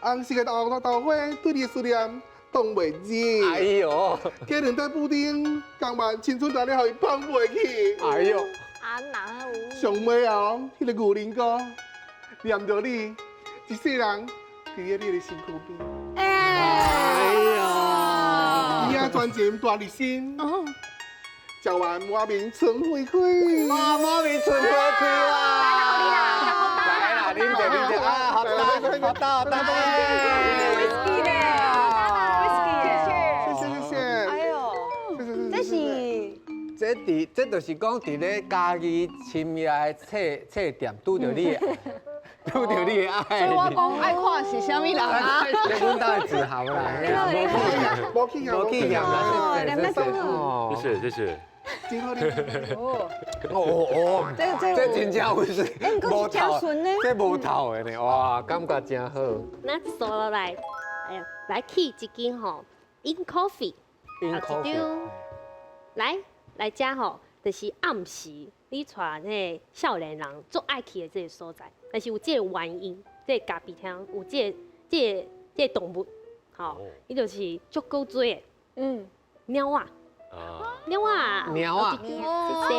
[SPEAKER 7] 紅色的豆花對你的思念擋袂住。
[SPEAKER 1] 哎喲，
[SPEAKER 7] 加兩袋布丁，甘願青春大了予伊放袂去。
[SPEAKER 1] 哎喲，
[SPEAKER 4] 啊哪有？
[SPEAKER 7] 上尾哦，彼个牛奶膏念著你，一世人佇咧你的身軀邊。
[SPEAKER 1] 哎喲，
[SPEAKER 7] 伊仔專情大熱心，食完滿面春花開。
[SPEAKER 1] 哇，滿面春花開啊！來啦，啉者啉者啊，好大好大好大。
[SPEAKER 3] 威士忌咧，威士忌，
[SPEAKER 7] 謝謝謝謝。
[SPEAKER 3] 哎喲，這是
[SPEAKER 1] 這佇這就是講佇咧嘉義深夜的冊冊店拄著你的，拄著你的愛。
[SPEAKER 3] 所以我講愛看是啥物人啊？
[SPEAKER 1] 這阮兜的自豪啦，
[SPEAKER 7] 無去嫌，
[SPEAKER 1] 無去嫌啦，謝謝
[SPEAKER 5] 謝謝謝謝。
[SPEAKER 7] 真好啉。
[SPEAKER 3] 哦
[SPEAKER 1] 哦，這真正有是無頭，這無頭的呢，哇，感覺真好。
[SPEAKER 6] 咱坐落來，哎呀，來去一間吼，In Coffee，
[SPEAKER 1] In Coffee，
[SPEAKER 6] 來來遮吼，就是暗時你帶那個少年人足愛去的這个所在，但是有這个原因，這个咖啡廳有這個這个動物，吼，伊就是足古錐的，貓仔。貓仔，
[SPEAKER 1] 貓仔，
[SPEAKER 6] 謝謝，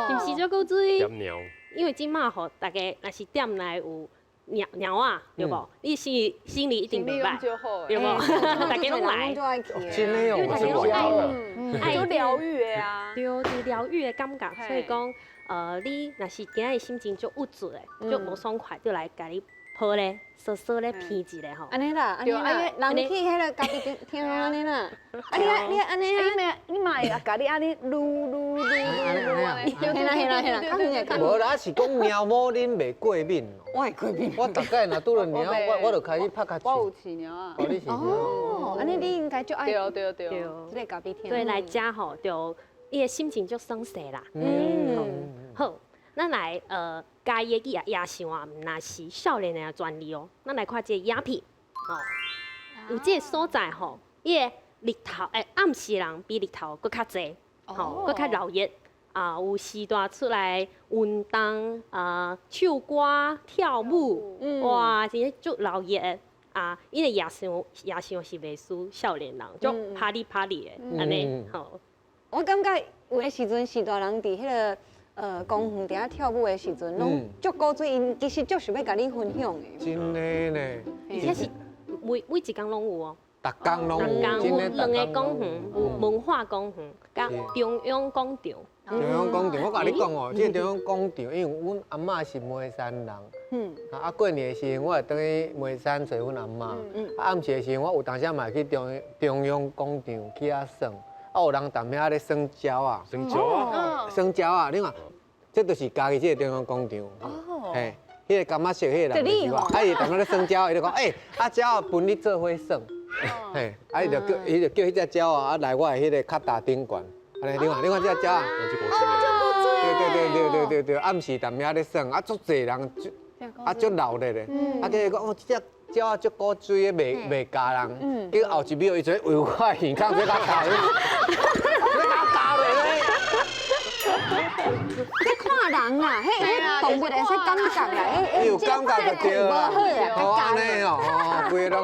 [SPEAKER 6] 是毋是足古錐？
[SPEAKER 5] 點貓。
[SPEAKER 6] 因為這馬吼，大家若是店內有貓貓仔，對無？你心裡一定袂歹，對無？大家攏來，
[SPEAKER 1] 真的哦，
[SPEAKER 6] 因為大家攏愛，愛
[SPEAKER 3] 就療癒的啊。
[SPEAKER 6] 對，是療癒的感覺。所以講，你若是今日心情足鬱卒的，足無爽快，就來共你抱咧，挲挲咧，鼻一下吼。
[SPEAKER 2] 按呢啦，按呢啦，人去彼个咖啡廳廳按呢啦，啊你啊你按呢啊，
[SPEAKER 3] 你嘛會共你按呢擼擼擼擼按呢。
[SPEAKER 2] 嘿啦嘿啦嘿啦，較遠的較
[SPEAKER 1] 無啦，是講貓某恁袂過敏哦。
[SPEAKER 2] 我會過敏。
[SPEAKER 1] 我逐擺若拄著貓，我就開始拍較
[SPEAKER 3] 我有飼貓啊。
[SPEAKER 1] 哦，你飼貓。
[SPEAKER 2] 哦，按呢你應該足愛。
[SPEAKER 3] 對對對。
[SPEAKER 2] 這个咖啡廳。
[SPEAKER 6] 所以來遮吼，就伊的心情足爽快啦。嗯。好，咱來嘉義的夜生活，毋若是少年的專利哦。咱來看這个影片，哦，有這个所在吼，伊的日頭暗時人比日頭閣較濟，吼，閣較熱鬧啊，有時段出來運動啊，唱歌、跳舞，哇，真正足熱鬧的啊！伊的夜生活是袂輸少年人，足 party party 的，按呢吼。
[SPEAKER 2] 我感覺有的時陣是大人佇彼个公園佇遐跳舞的時陣，攏足古錐，𪜶其實足想欲共你分享的。
[SPEAKER 1] 真的呢。
[SPEAKER 6] 而且是每每一工攏有哦。
[SPEAKER 1] 逐工攏有。
[SPEAKER 6] 有兩个公園，有文化公園，佮中央廣場。
[SPEAKER 1] 中央廣場，我共你講哦，這个中央廣場，因為阮阿嬤是梅山人，啊過年的時陣，我會轉去梅山揣阮阿嬤，啊暗時的時陣，我有當時嘛會去中央廣場去遐耍。啊，有人踮遐咧耍鳥仔，
[SPEAKER 5] 耍鳥仔，
[SPEAKER 1] 耍鳥仔，你看，這就是嘉義這个中央廣場，嘿，彼个柑仔色彼个人就是我，啊伊踮遐咧耍鳥仔，伊就講，欸，啊鳥仔分你做伙耍，嘿，啊伊就叫，伊就叫彼隻鳥仔啊來我的彼个跤踏頂懸，按呢，你看，你看這隻鳥仔，對對對對對對對，暗時踮遐咧耍，啊足濟人，啊足鬧熱的，啊結果講哦，這隻鳥仔足古錐的，袂咬人，結果後一秒伊就圍我的耳孔，欲共咬。
[SPEAKER 2] 這看人啦，彼動物會使感覺啦，
[SPEAKER 1] 伊有感覺就對啦。哦，按呢哦，哦，規个攏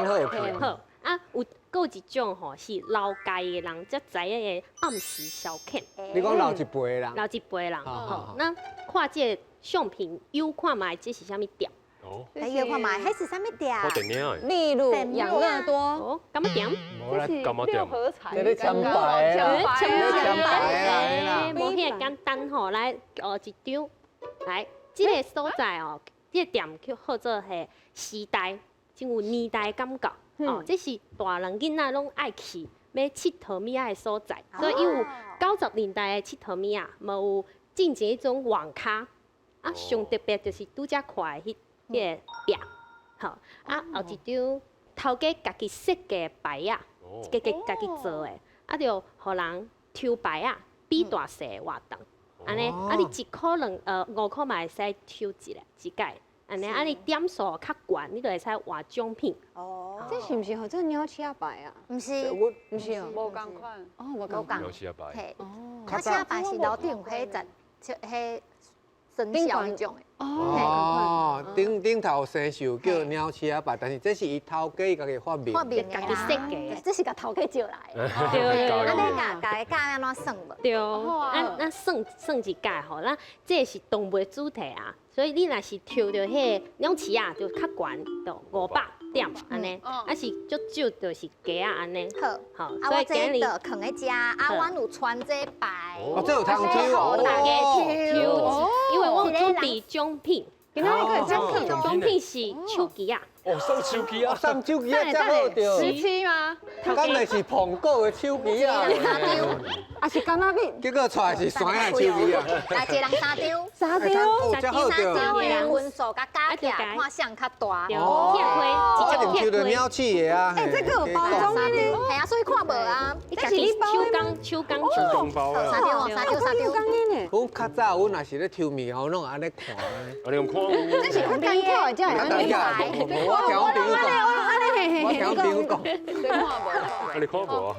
[SPEAKER 1] 好。
[SPEAKER 6] 好，啊，有閣有一種吼，是老家的人才知影的暗時消遣。
[SPEAKER 1] 你講老一輩的人。
[SPEAKER 6] 老一輩的人，吼，咱看這个相片，有看覓這是啥物店？
[SPEAKER 5] 哦，
[SPEAKER 4] 來搖看覓，彼是啥物店？
[SPEAKER 5] 看電影的。
[SPEAKER 2] 例如養樂多。
[SPEAKER 6] 哦，柑仔店。
[SPEAKER 5] 無啦，柑仔店。
[SPEAKER 1] 這咧簽牌啦，簽牌啦。
[SPEAKER 6] 無遐簡單吼，來哦一張，來，這个所在哦，這个店叫號做彼時代，真有年代的感覺。哦，這是大人囡仔攏愛去欲𨑨迌物仔的所在，所以伊有90年代的𨑨迌物仔，嘛有進前彼種網咖。啊，上特別就是拄才看的彼个壁，吼，啊，後一張頭家家己設計的牌仔，家己做的，啊，就予人抽牌仔，比大細的活動，按呢，啊，你1箍2，5箍嘛會使抽一个一屆，按呢，啊，你點數較懸，你就會使換獎品。
[SPEAKER 2] 哦，這是毋是號做鳥鼠仔牌啊？
[SPEAKER 4] 毋是，
[SPEAKER 2] 毋是哦，
[SPEAKER 3] 無仝款。
[SPEAKER 2] 哦，無仝款。
[SPEAKER 5] 鳥鼠仔牌。
[SPEAKER 4] 嘿，鳥鼠仔牌是樓頂彼十，彼生肖彼種的。
[SPEAKER 1] 哦，頂頂頭生肖叫鳥鼠仔牌，但是這是伊頭家伊家己發明，
[SPEAKER 4] 發明
[SPEAKER 6] 家己設計的，
[SPEAKER 4] 這是共頭家招來的。
[SPEAKER 6] 對，
[SPEAKER 4] 啊，你共共伊教按怎算無？
[SPEAKER 6] 對，咱算算一屆吼，咱這是動物主題啊，所以你若是抽著彼個鳥鼠仔，就較懸，就500點按呢，啊是足少就是雞仔按呢。
[SPEAKER 4] 好，啊我這就囥咧遮，啊阮有穿這牌。
[SPEAKER 1] 哦，這有通抽哦，
[SPEAKER 6] 大家抽，因為我有準備獎品。
[SPEAKER 2] 今仔日閣有獎品，
[SPEAKER 6] 獎品是手機啊！
[SPEAKER 5] 哦，送手機啊！
[SPEAKER 1] 送手機啊，真好著。
[SPEAKER 3] 17嗎？
[SPEAKER 1] 敢袂是蘋果的手機啊？
[SPEAKER 4] 三張，
[SPEAKER 2] 啊是柑仔蜜。
[SPEAKER 1] 結果出來是山仔的手機啊！
[SPEAKER 4] 來一人三張，
[SPEAKER 2] 三張，
[SPEAKER 1] 真好
[SPEAKER 4] 三張的分數佮加起來，看誰較大。
[SPEAKER 1] 哦，一定抽著鳥鼠的啊！
[SPEAKER 2] 欸，這个有包裝的呢。
[SPEAKER 4] 係啊，所以看無啊。
[SPEAKER 6] 這是你手工手工
[SPEAKER 5] 手工包啊。
[SPEAKER 4] 三張哦，三張三張。
[SPEAKER 1] 阮較早阮若是咧抽物件，我攏按呢看。
[SPEAKER 5] 按呢看。
[SPEAKER 2] 這是較艱苦的，才會按呢
[SPEAKER 1] 排。我聽阮朋友講，我聽阮朋友講。
[SPEAKER 3] 你看無？
[SPEAKER 5] 啊，你看無啊？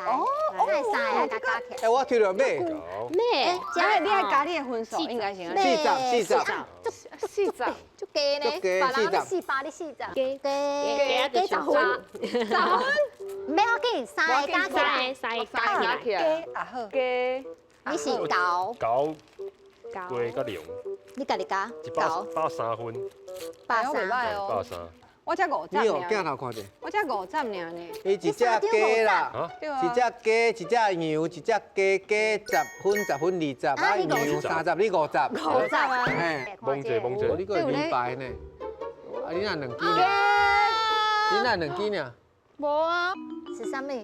[SPEAKER 4] 哦，三个加起來。
[SPEAKER 1] 欸，我抽著咩？
[SPEAKER 6] 咩？
[SPEAKER 2] 這你愛加你的分數，應該是
[SPEAKER 1] 40，40，
[SPEAKER 3] 40，
[SPEAKER 4] 足低呢，別人咧400，你40，加加10分，10分，不要緊，三个加起來，
[SPEAKER 6] 三個加起來，
[SPEAKER 2] 加啊好，
[SPEAKER 3] 加，
[SPEAKER 4] 你是九，
[SPEAKER 5] 九，加甲零，
[SPEAKER 4] 你家己加，103
[SPEAKER 5] 分，130， 130。
[SPEAKER 2] 我才五十
[SPEAKER 1] 你哦，鏡
[SPEAKER 2] 爾，
[SPEAKER 1] 頭看者，
[SPEAKER 2] 我才五十爾呢。
[SPEAKER 1] 伊一隻雞啦，
[SPEAKER 2] 對啊
[SPEAKER 1] 一隻雞，一隻羊，一隻雞，雞10分，10分20，啊羊30，你五十。
[SPEAKER 2] 五十啊！
[SPEAKER 1] 嘿，
[SPEAKER 5] 摸者摸者
[SPEAKER 1] 哦，你閣會明白呢？啊，你若兩支爾？你若兩支爾？
[SPEAKER 3] 無啊，
[SPEAKER 4] 是啥物？
[SPEAKER 5] 四十，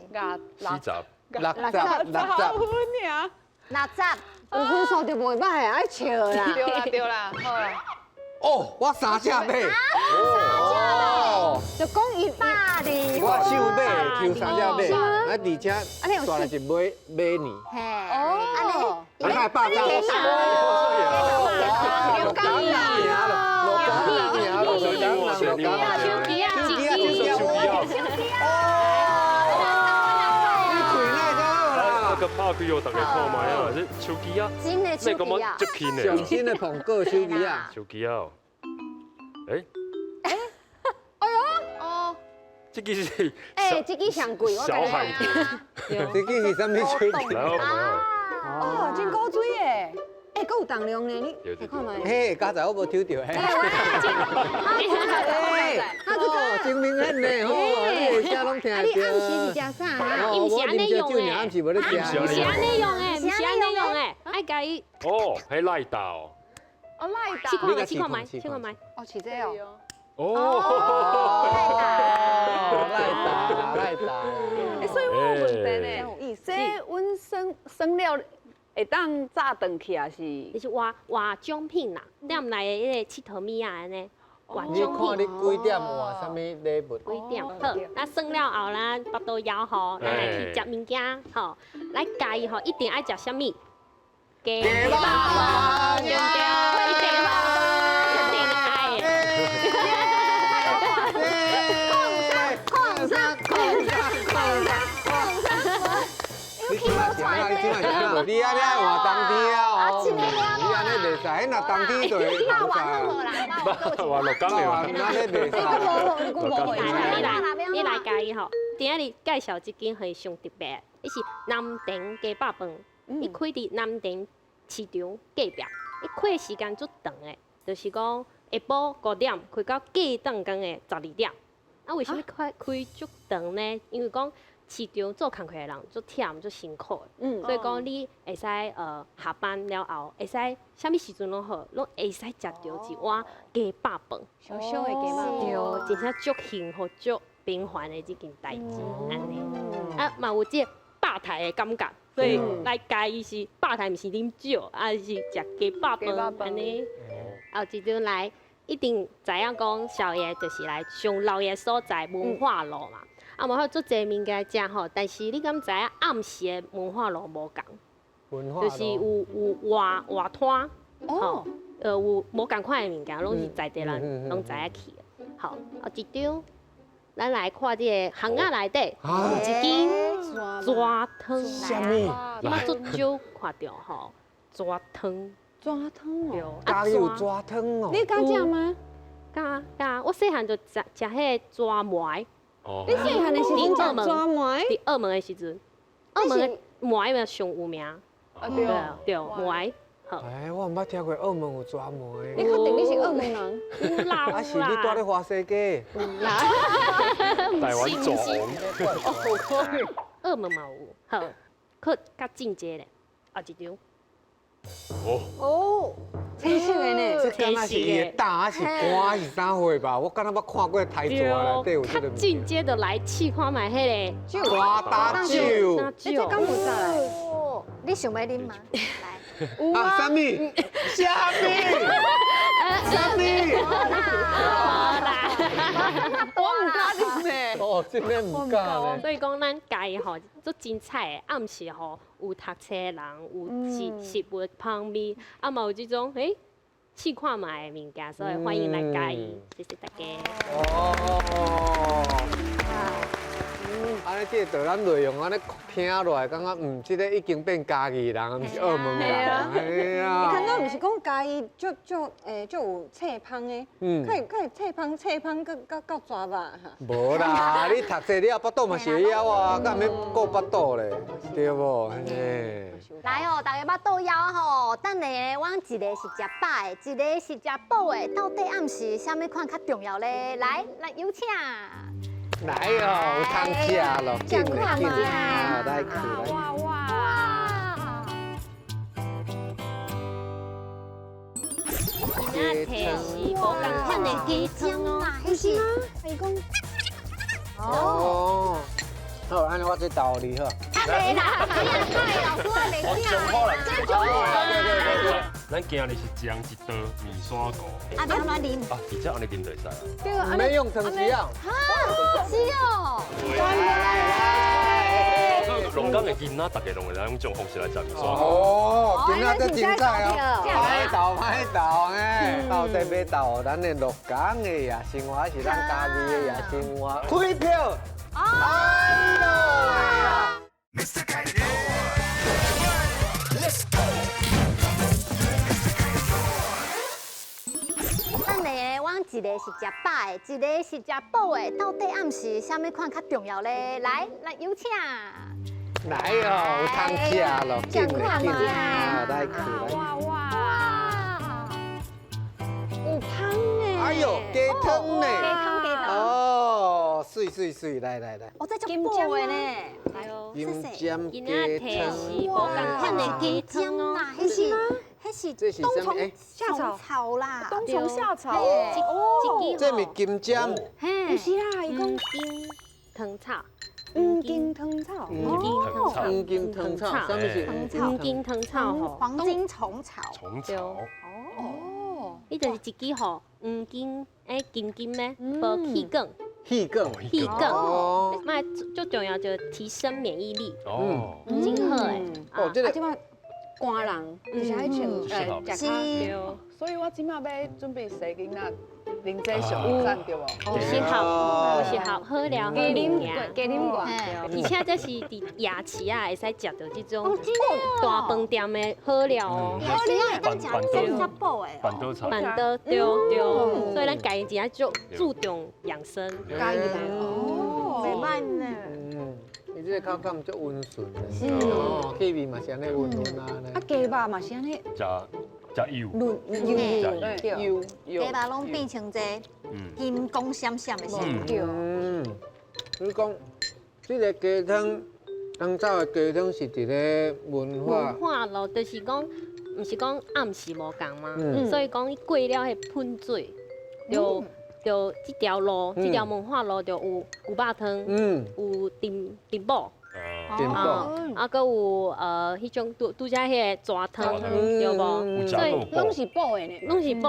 [SPEAKER 1] 六十，六十。
[SPEAKER 3] 分爾。
[SPEAKER 4] 60。
[SPEAKER 2] 有分數就袂歹，愛笑啦。
[SPEAKER 3] 對啦對啦，好啦。
[SPEAKER 1] 哦，我三隻馬。哦，
[SPEAKER 2] 就講伊
[SPEAKER 4] 102
[SPEAKER 1] 我手馬，抽三隻馬，啊，而且煞來是馬馬年。
[SPEAKER 4] 嘿，
[SPEAKER 2] 哦，
[SPEAKER 1] 啊，那百十。
[SPEAKER 2] 六九
[SPEAKER 1] 贏了，六九贏了，六九贏了，
[SPEAKER 6] 手機啊，
[SPEAKER 1] 手機啊，手機啊，你開哪才好啦？
[SPEAKER 5] 那個拍開哦，大家看覓啊，這手機啊，
[SPEAKER 4] 真的手機啊，
[SPEAKER 5] 足輕的，
[SPEAKER 1] 上新的蘋果手機啊，
[SPEAKER 5] 手機啊，欸，
[SPEAKER 2] 哎呦，哦，
[SPEAKER 5] 這支是，
[SPEAKER 2] 這支上貴，
[SPEAKER 5] 小海豚，
[SPEAKER 1] 這支是啥物手機？
[SPEAKER 5] 來哦，
[SPEAKER 2] 哦，真古錐的。欸，閣有重量呢，你來看覓。
[SPEAKER 1] 嘿，剛才我無抽著嘿。哦，真明顯呢，吼，你啥攏聽著。
[SPEAKER 2] 啊，你暗時是食啥？
[SPEAKER 6] 伊毋是按呢用的，
[SPEAKER 1] 暗時無咧食。
[SPEAKER 6] 毋是按呢用的，毋是按呢用的，愛共伊。
[SPEAKER 5] 哦，彼賴打哦。
[SPEAKER 3] 哦，賴打。
[SPEAKER 6] 試看覓，試看覓，試看覓。
[SPEAKER 2] 哦，是這哦。
[SPEAKER 5] 哦，
[SPEAKER 1] 賴打，賴打。
[SPEAKER 3] 欸，所以我有問題呢，這阮算算了。會當炸轉去也是？
[SPEAKER 6] 你是換換獎品啦，店內的彼個𨑨迌物仔按呢，換獎品。
[SPEAKER 1] 你看你幾點換啥物禮物？
[SPEAKER 6] 幾點？好，咱算了後，咱腹肚枵吼，咱來去食物件吼，來嘉義吼，一定愛食啥物？雞肉飯，對不對？一定一定愛的。
[SPEAKER 1] 空山，空山，空山，空山。你這馬是按怎？你這馬是按怎？你按呢愛換冬天啊？哦，你按呢袂使，彼若冬天就會
[SPEAKER 4] 你
[SPEAKER 1] 換
[SPEAKER 5] 換六工的，
[SPEAKER 1] 按呢袂使。
[SPEAKER 6] 你來，你來嘉義吼，今仔日介紹這間係上特別，伊是南田雞肉飯，伊開佇南田市場隔壁，伊開的時間足長的，就是講下晡5點開到隔當工的12點。啊，為啥物開開足長呢？因為講市場做工課的人足忝足辛苦的，所以講你會使下班了後，會使啥物時陣攏好，攏會使食著一碗雞肉飯，
[SPEAKER 2] 小小的雞肉飯，
[SPEAKER 6] 對，真正足幸福足平凡的這件代誌，按呢，啊嘛有這個吧台的感覺，所以來嘉義是吧台，毋是啉酒，啊是食雞肉飯按呢，後一陣來一定知影講宵夜就是來上老的所在文化路嘛。啊，嘛有足濟物件食吼，但是你敢知影暗時的文化路無仝，就是有有活攤，吼，有無仝款的物件，攏是在地人攏知影去的。好，啊一張，咱來看這個巷仔內底有一間蛇湯，
[SPEAKER 1] 啥物？
[SPEAKER 6] 我足少看著吼，蛇湯。
[SPEAKER 2] 蛇湯哦，
[SPEAKER 1] 嘉義有蛇湯哦。
[SPEAKER 2] 你敢食嗎？
[SPEAKER 6] 敢敢，我細漢就食食彼個蛇糜。
[SPEAKER 2] 你細漢的時陣食蛇糜？
[SPEAKER 6] 佇澳門的時陣，澳門的糜嘛上有名。
[SPEAKER 3] 啊對
[SPEAKER 6] 對，糜。好。
[SPEAKER 1] 哎，我毋捌聽過澳門有蛇糜。
[SPEAKER 2] 你確定你是澳門人？
[SPEAKER 6] 有啦。
[SPEAKER 1] 啊是你蹛咧華西街？
[SPEAKER 6] 有啦。
[SPEAKER 5] 台灣蛇王。
[SPEAKER 6] 澳門嘛有，好，閣較進階咧，後一張。
[SPEAKER 5] 哦。
[SPEAKER 2] 哦。青色的呢？
[SPEAKER 1] 這敢若是伊的膽，還是肝，還是啥貨吧？我敢若捌看過台蛇內底有這個。
[SPEAKER 6] 較進階的來試看覓彼個。
[SPEAKER 1] 蛇膽酒。
[SPEAKER 2] 你這敢有啥？
[SPEAKER 4] 你想欲啉嗎？來。
[SPEAKER 1] 啊，啥物？啥物？啥物？
[SPEAKER 4] 無啦。
[SPEAKER 3] 我毋敢啉呢。
[SPEAKER 1] 哦，這個毋敢呢。
[SPEAKER 6] 所以講，咱嘉義吼足精彩的，暗時吼有讀冊的人，有食食物芳味，啊嘛有這種欸試看覓的物件，所以歡迎來嘉義，謝謝大家。
[SPEAKER 1] 哦。按呢，這個咱內容按呢聽落來，感覺這個已經變嘉義人，毋是澳門人。係啊。
[SPEAKER 2] 你看到毋是講嘉義足足足有冊芳的，較會較會冊芳冊芳，閣閣到蛇肉哈。
[SPEAKER 1] 無啦，你讀冊了腹肚嘛是會枵啊，閣毋免顧腹肚咧，對無？嘿。
[SPEAKER 4] 來哦，大家腹肚枵吼，等下咧，阮一个是食飽的，一個是食補的，到底暗時啥物款較重要咧？來，來有請。
[SPEAKER 1] 來哦，有通食咯，緊來緊來，來去來。
[SPEAKER 3] 哇哇！
[SPEAKER 6] 今仔提是無仝款的雞湯哦，
[SPEAKER 4] 彼是，伊講。
[SPEAKER 1] 哦。好，按呢我這道理好。
[SPEAKER 4] 啊，袂啦，你啊，老師我袂聽。
[SPEAKER 5] 這中咱今日是一人一道麵線糊。
[SPEAKER 4] 啊，欲按怎啉？
[SPEAKER 5] 啊，直接按呢啉就會使啊。
[SPEAKER 1] 毋免用湯匙啊。
[SPEAKER 4] 哈，是哦。
[SPEAKER 5] 鹿港的囡仔，逐家攏會來用這種方式來食麵線糊。
[SPEAKER 1] 哦，囡仔這精彩哦！歹鬥歹鬥嘿，到底欲鬥咱的鹿港的夜生活，還是咱嘉義的夜生活？開票！哎喲喂啊！
[SPEAKER 4] 等下，阮一個是食飽的，一個是食補的，到底暗時啥物款較重要咧？來，來有請。
[SPEAKER 1] 來哦，有通食咯，緊來緊來，來去來。
[SPEAKER 3] 哇哇！有香呢。
[SPEAKER 1] 哎呦，雞湯呢？
[SPEAKER 4] 雞湯雞湯。
[SPEAKER 1] 哦，媠媠媠，來來來。
[SPEAKER 4] 哦，這足補的呢。
[SPEAKER 6] 來哦。
[SPEAKER 1] 金針
[SPEAKER 6] 今仔提是無仝款的雞湯哦，
[SPEAKER 4] 彼是彼是
[SPEAKER 1] 這是啥物？
[SPEAKER 4] 夏草啦，
[SPEAKER 3] 冬蟲夏草。
[SPEAKER 6] 哦，
[SPEAKER 1] 這是金針。
[SPEAKER 3] 毋是啦，伊講
[SPEAKER 6] 黃金藤草。
[SPEAKER 3] 黃金藤草，
[SPEAKER 1] 黃金藤草，啥物是
[SPEAKER 6] 黃金藤草吼？
[SPEAKER 4] 黃金蟲草。
[SPEAKER 5] 蟲草。
[SPEAKER 3] 哦。
[SPEAKER 6] 伊就是一支吼，黃金哎金金的，無氣管。
[SPEAKER 1] 氣管。
[SPEAKER 6] 氣管。哦。嘛，最重要就提升免疫力。
[SPEAKER 5] 哦。
[SPEAKER 6] 真好的。
[SPEAKER 1] 哦，這個。
[SPEAKER 2] 啊，這擺寒人就是愛穿食較。
[SPEAKER 3] 所以我這擺欲準備生囡仔。啉這上有讚對無？
[SPEAKER 6] 有適合，有適合好料好物件，
[SPEAKER 2] 加啉過。
[SPEAKER 6] 而且這是佇夜市啊，會使食著這種大飯店的好料哦。
[SPEAKER 4] 夜市啊，會當食真正補的。
[SPEAKER 5] 辦桌菜。
[SPEAKER 6] 辦桌對對，所以咱家己真正注重養生。
[SPEAKER 2] 嘉義人哦，
[SPEAKER 4] 袂歹呢。
[SPEAKER 1] 嗯，伊這個口感足溫順的，哦，氣味嘛是按呢溫溫啊。
[SPEAKER 2] 啊，雞肉嘛是按呢。
[SPEAKER 5] 食油，
[SPEAKER 2] 油
[SPEAKER 3] 油
[SPEAKER 4] 雞肉攏變成這金光閃閃的色。
[SPEAKER 2] 對。
[SPEAKER 1] 嗯，你講這個雞湯，當早的雞湯是佇咧文化。
[SPEAKER 6] 文化路就是講，毋是講暗時無仝嗎？所以講伊過了彼噴水，就就這條路，這條文化路就有牛肉湯，有珍珍寶。啊，閣有彼種拄拄才彼個蛇湯，對無？
[SPEAKER 5] 所以
[SPEAKER 2] 攏是補的呢，
[SPEAKER 6] 攏是補。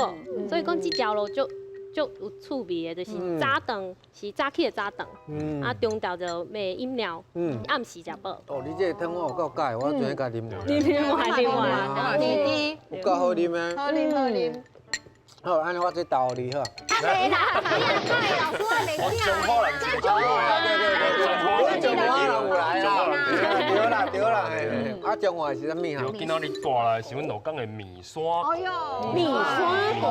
[SPEAKER 6] 所以講這條路足足有趣味的，就是早頓是早起的早頓，啊中晝就賣飲料，暗時食飽。
[SPEAKER 1] 哦，你這個湯我有夠喜歡，我昨昏共啉過。
[SPEAKER 6] 啉完啉完，
[SPEAKER 2] 甜甜，
[SPEAKER 1] 有夠好啉的。
[SPEAKER 2] 好啉好啉。
[SPEAKER 1] 好，按呢我這道理好。
[SPEAKER 4] 啊袂啦，你啊老師我袂聽。
[SPEAKER 1] 對對對對，彰化人有來啦，對啦對啦，啊彰化是啥物啊？
[SPEAKER 5] 今仔日帶來是阮鹿港的麵線糊。
[SPEAKER 4] 哎喲，
[SPEAKER 6] 麵線糊。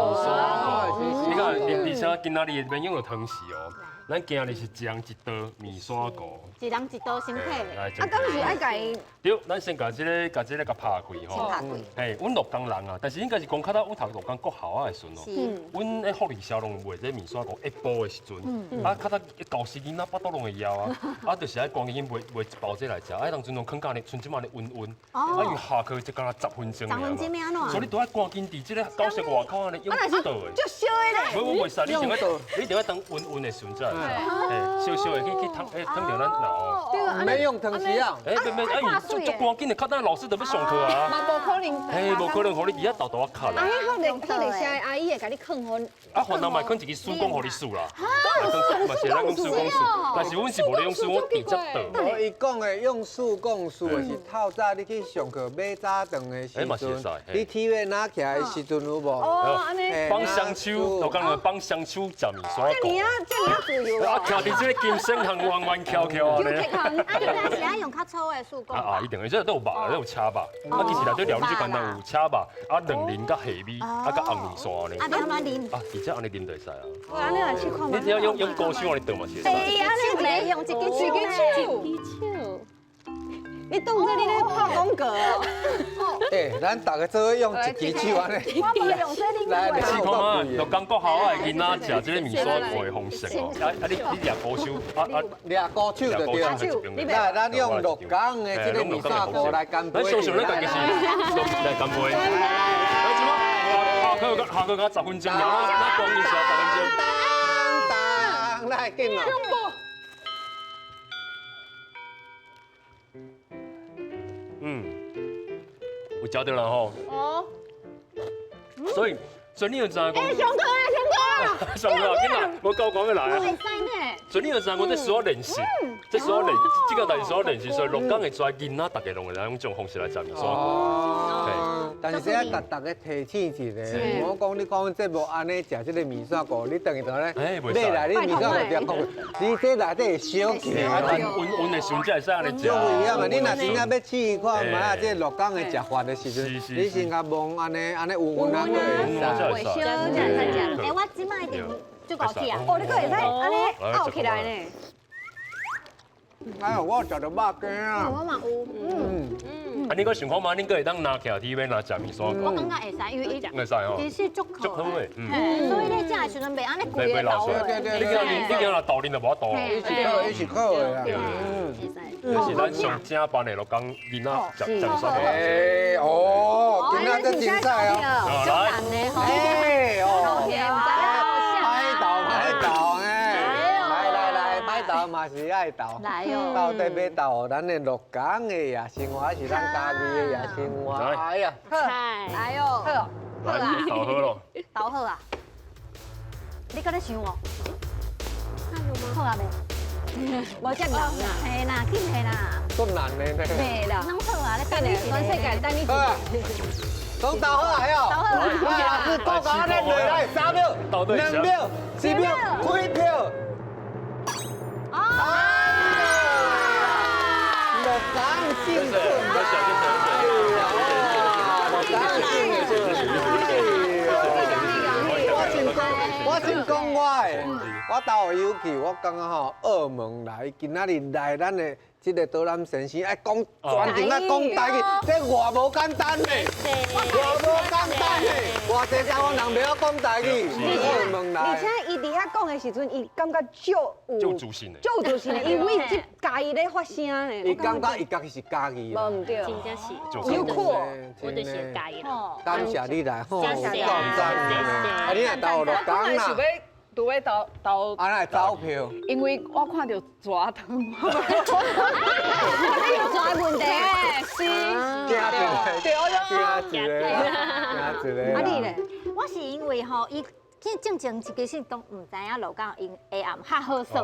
[SPEAKER 5] 你看，而且今仔日免用著湯匙哦。咱今日是一人一道麵線糊，
[SPEAKER 4] 一人一道先客。
[SPEAKER 5] 啊，
[SPEAKER 2] 敢是愛共伊？
[SPEAKER 5] 對，咱先共這个，共這个共拍開吼。
[SPEAKER 4] 先拍開。
[SPEAKER 5] 嘿，阮鹿港人啊，但是應該是講較早阮讀鹿港國校仔的時陣哦。阮咧福利社攏賣這麵線糊，下晡的時陣，啊，較早舊時囡仔腹肚攏會枵啊，啊，就是愛趕緊買買一包這來食，啊，當陣攏囥甲呢，賰這馬呢溫溫，啊，因為下課才敢若10分鐘。
[SPEAKER 4] 10分鐘欲按怎？
[SPEAKER 5] 所以你都愛趕緊佇這个教室外口按呢用倒的。
[SPEAKER 3] 足燒的咧。
[SPEAKER 5] 無無袂使，你一定愛，你一定愛等溫溫的時陣才會使。嘿，燒燒的去去燙，欸，燙著咱腦哦。
[SPEAKER 1] 免用湯匙啊！
[SPEAKER 5] 欸，免免，啊，足足趕緊的，較等老師就欲上課啊。
[SPEAKER 2] 嘛無可能。
[SPEAKER 5] 嘿，無可能，予你佇遐沓沓仔卡啦。
[SPEAKER 2] 啊，彼福利社的阿姨會共你囥予。
[SPEAKER 5] 啊，番人嘛会囥一支繡管予你繡啦。嘛是咱講繡管繡，但是阮是無咧用繡，我直接倒。
[SPEAKER 1] 伊講的用繡管繡的是透早你去上課買早頓的時陣，你體育拿起來的時陣有無？
[SPEAKER 3] 哦，按呢。
[SPEAKER 5] 放雙手，我講的放雙手食麵線糊。
[SPEAKER 2] 這爾啊，這爾啊自由。
[SPEAKER 5] 啊，徛佇這個金星行彎彎翹翹按呢。
[SPEAKER 4] 啊，你若是愛用較粗的繡管。
[SPEAKER 5] 啊，一定的，這都有肉，都有車肉。啊，其實內底料理最簡單，有車肉，啊，卵仁佮蝦米，啊，佮紅麵線呢。
[SPEAKER 4] 啊，欲按怎啉？
[SPEAKER 5] 啊，直接按呢啉就會使啊。
[SPEAKER 2] 按呢來試看覓。
[SPEAKER 5] 你只要用用高手按呢倒嘛是會使。
[SPEAKER 4] 哎呀，你袂用一支手，
[SPEAKER 6] 一支手。
[SPEAKER 2] 你當做你咧拍廣告哦。
[SPEAKER 1] 咱大家做伙用一支手按呢。
[SPEAKER 4] 我無用這恁
[SPEAKER 1] 來
[SPEAKER 4] 過。
[SPEAKER 5] 試看覓，鹿港國校的囡仔食這個麵線糊的方式哦。啊啊，你掠鼓手，啊啊，
[SPEAKER 1] 掠鼓手就對。來，咱用鹿港的這個麵線糊來乾杯。
[SPEAKER 5] 咱相信咱家己是來乾杯。來，這馬下課下課到10分鐘，咱咱講一下10分鐘。
[SPEAKER 1] 當當，來緊哦。
[SPEAKER 5] 嗯，有食著啦吼。哦。所以，所以你就知影講。
[SPEAKER 4] 欸，上課啊，上課啊！
[SPEAKER 5] 上課啊，緊啦，無夠講要來啊。
[SPEAKER 4] 會使呢。
[SPEAKER 5] 所以你就知影講，這需要練習，這需要練，這個代誌需要練習。所以鹿港會跩囡仔，逐家攏會來用這種方式來食麵線糊。
[SPEAKER 1] 哦。但是這愛共大家提醒一下，我講你講節目按呢食這個麵線糊，你轉去倒咧，買來你麵線糊就講，你這內底會燒起來。
[SPEAKER 5] 溫溫的時陣才會使按呢食。
[SPEAKER 1] 足危險啊！你若真正欲試看覓啊，這鹿港的食法的時陣，你先共摸按呢按呢溫溫啊，閣會使。
[SPEAKER 4] 會燒才會使食。欸，我這擺一定足夠起啊！
[SPEAKER 2] 哦，你閣會使按呢拗起來呢？
[SPEAKER 1] 哎呦，我食著肉羹啊！
[SPEAKER 4] 我嘛有，嗯
[SPEAKER 5] 嗯。啊，你閣想看覓？你閣會當拿起來欲拿食麵線糊？
[SPEAKER 4] 我感覺會使，因為伊
[SPEAKER 5] 會使哦，
[SPEAKER 4] 其實足
[SPEAKER 5] 足好的，
[SPEAKER 4] 所以你食的時陣袂按呢規个流
[SPEAKER 1] 對對對，
[SPEAKER 5] 你驚若豆奶就無法度。
[SPEAKER 1] 伊是好，伊是好的啦。
[SPEAKER 4] 嗯，
[SPEAKER 5] 這是咱上正班的鹿港囡仔食食麵線糊。
[SPEAKER 1] 哎哦，今仔這精彩哦，
[SPEAKER 4] 足難的吼。
[SPEAKER 1] 哎哦，歹鬥歹鬥哎，來來來，歹鬥嘛是愛鬥。
[SPEAKER 4] 來哦，
[SPEAKER 1] 到底欲鬥咱的鹿港的夜生活，還是咱嘉義的夜生活？哎呀，
[SPEAKER 4] 好，來哦，
[SPEAKER 3] 好，
[SPEAKER 5] 來鬥好咯，
[SPEAKER 4] 鬥好啊！你閣咧想哦？好啊未？
[SPEAKER 2] 無遮難啦，
[SPEAKER 4] 嘿啦，緊嘿啦，
[SPEAKER 1] 足難的呢。
[SPEAKER 2] 袂啦，
[SPEAKER 4] 攏好啊，你
[SPEAKER 2] 等你，全世界等你。
[SPEAKER 1] 好啊，講鬥好啊，喲。
[SPEAKER 4] 鬥好啊！
[SPEAKER 1] 來，老師報告按呢落來，3秒、2秒、1秒，開票。啊！鹿港勝出。鹿港勝出。我先講我的，我投有去，我感覺吼，澳門來，今仔日來咱的這個導覽先生，愛講全程愛講台語，這偌無簡單呢，偌無簡單呢，偌濟台灣人袂曉講台語，澳門來。
[SPEAKER 2] 而且伊佇遐講的時陣，伊感覺足
[SPEAKER 5] 有自信的，
[SPEAKER 2] 足有自信的，因為這嘉義咧發聲呢。
[SPEAKER 1] 伊感覺伊家己是嘉義。
[SPEAKER 2] 無毋對，
[SPEAKER 6] 真正是。
[SPEAKER 2] 有苦，
[SPEAKER 6] 我就是嘉義。
[SPEAKER 1] 感謝你來，吼，
[SPEAKER 6] 謝謝。
[SPEAKER 1] 啊，你若投鹿港啦。
[SPEAKER 3] 拄欲投投，
[SPEAKER 1] 啊，來投票。
[SPEAKER 3] 因為我看著蛇湯，
[SPEAKER 2] 你有蛇的問題，
[SPEAKER 3] 是。
[SPEAKER 1] 驚一个，
[SPEAKER 3] 對，我就
[SPEAKER 1] 驚一个，驚一个。
[SPEAKER 2] 啊，你咧？
[SPEAKER 4] 我是因為吼，伊進前其實都毋知影鹿港𪜶下暗較好耍，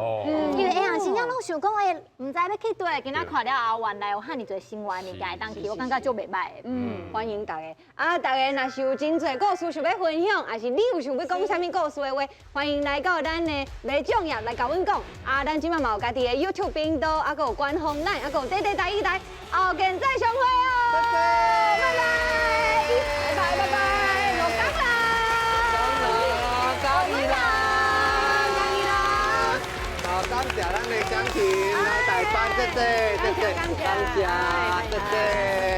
[SPEAKER 4] 因為下暗真正攏想講，欸，毋知欲去佗，今仔看了後，原來有遐爾濟新玩的物件會當去，我感覺足袂䆀的。
[SPEAKER 2] 嗯，歡迎大家。啊，大家若是有真濟故事想欲分享，抑是你有想欲講啥物故事的話，歡迎來到咱的麥醬頁來共阮講。啊，咱這擺嘛有家己的 YouTube 頻道，啊，閣有官方 LINE，啊，閣有短短台語台，後見再相會哦。拜拜，拜拜，拜拜，鹿港啦！
[SPEAKER 1] 嘉義啦，
[SPEAKER 2] 嘉義啦！
[SPEAKER 1] 好，感謝咱的鄉親來代班，謝謝，謝謝，感謝，謝謝。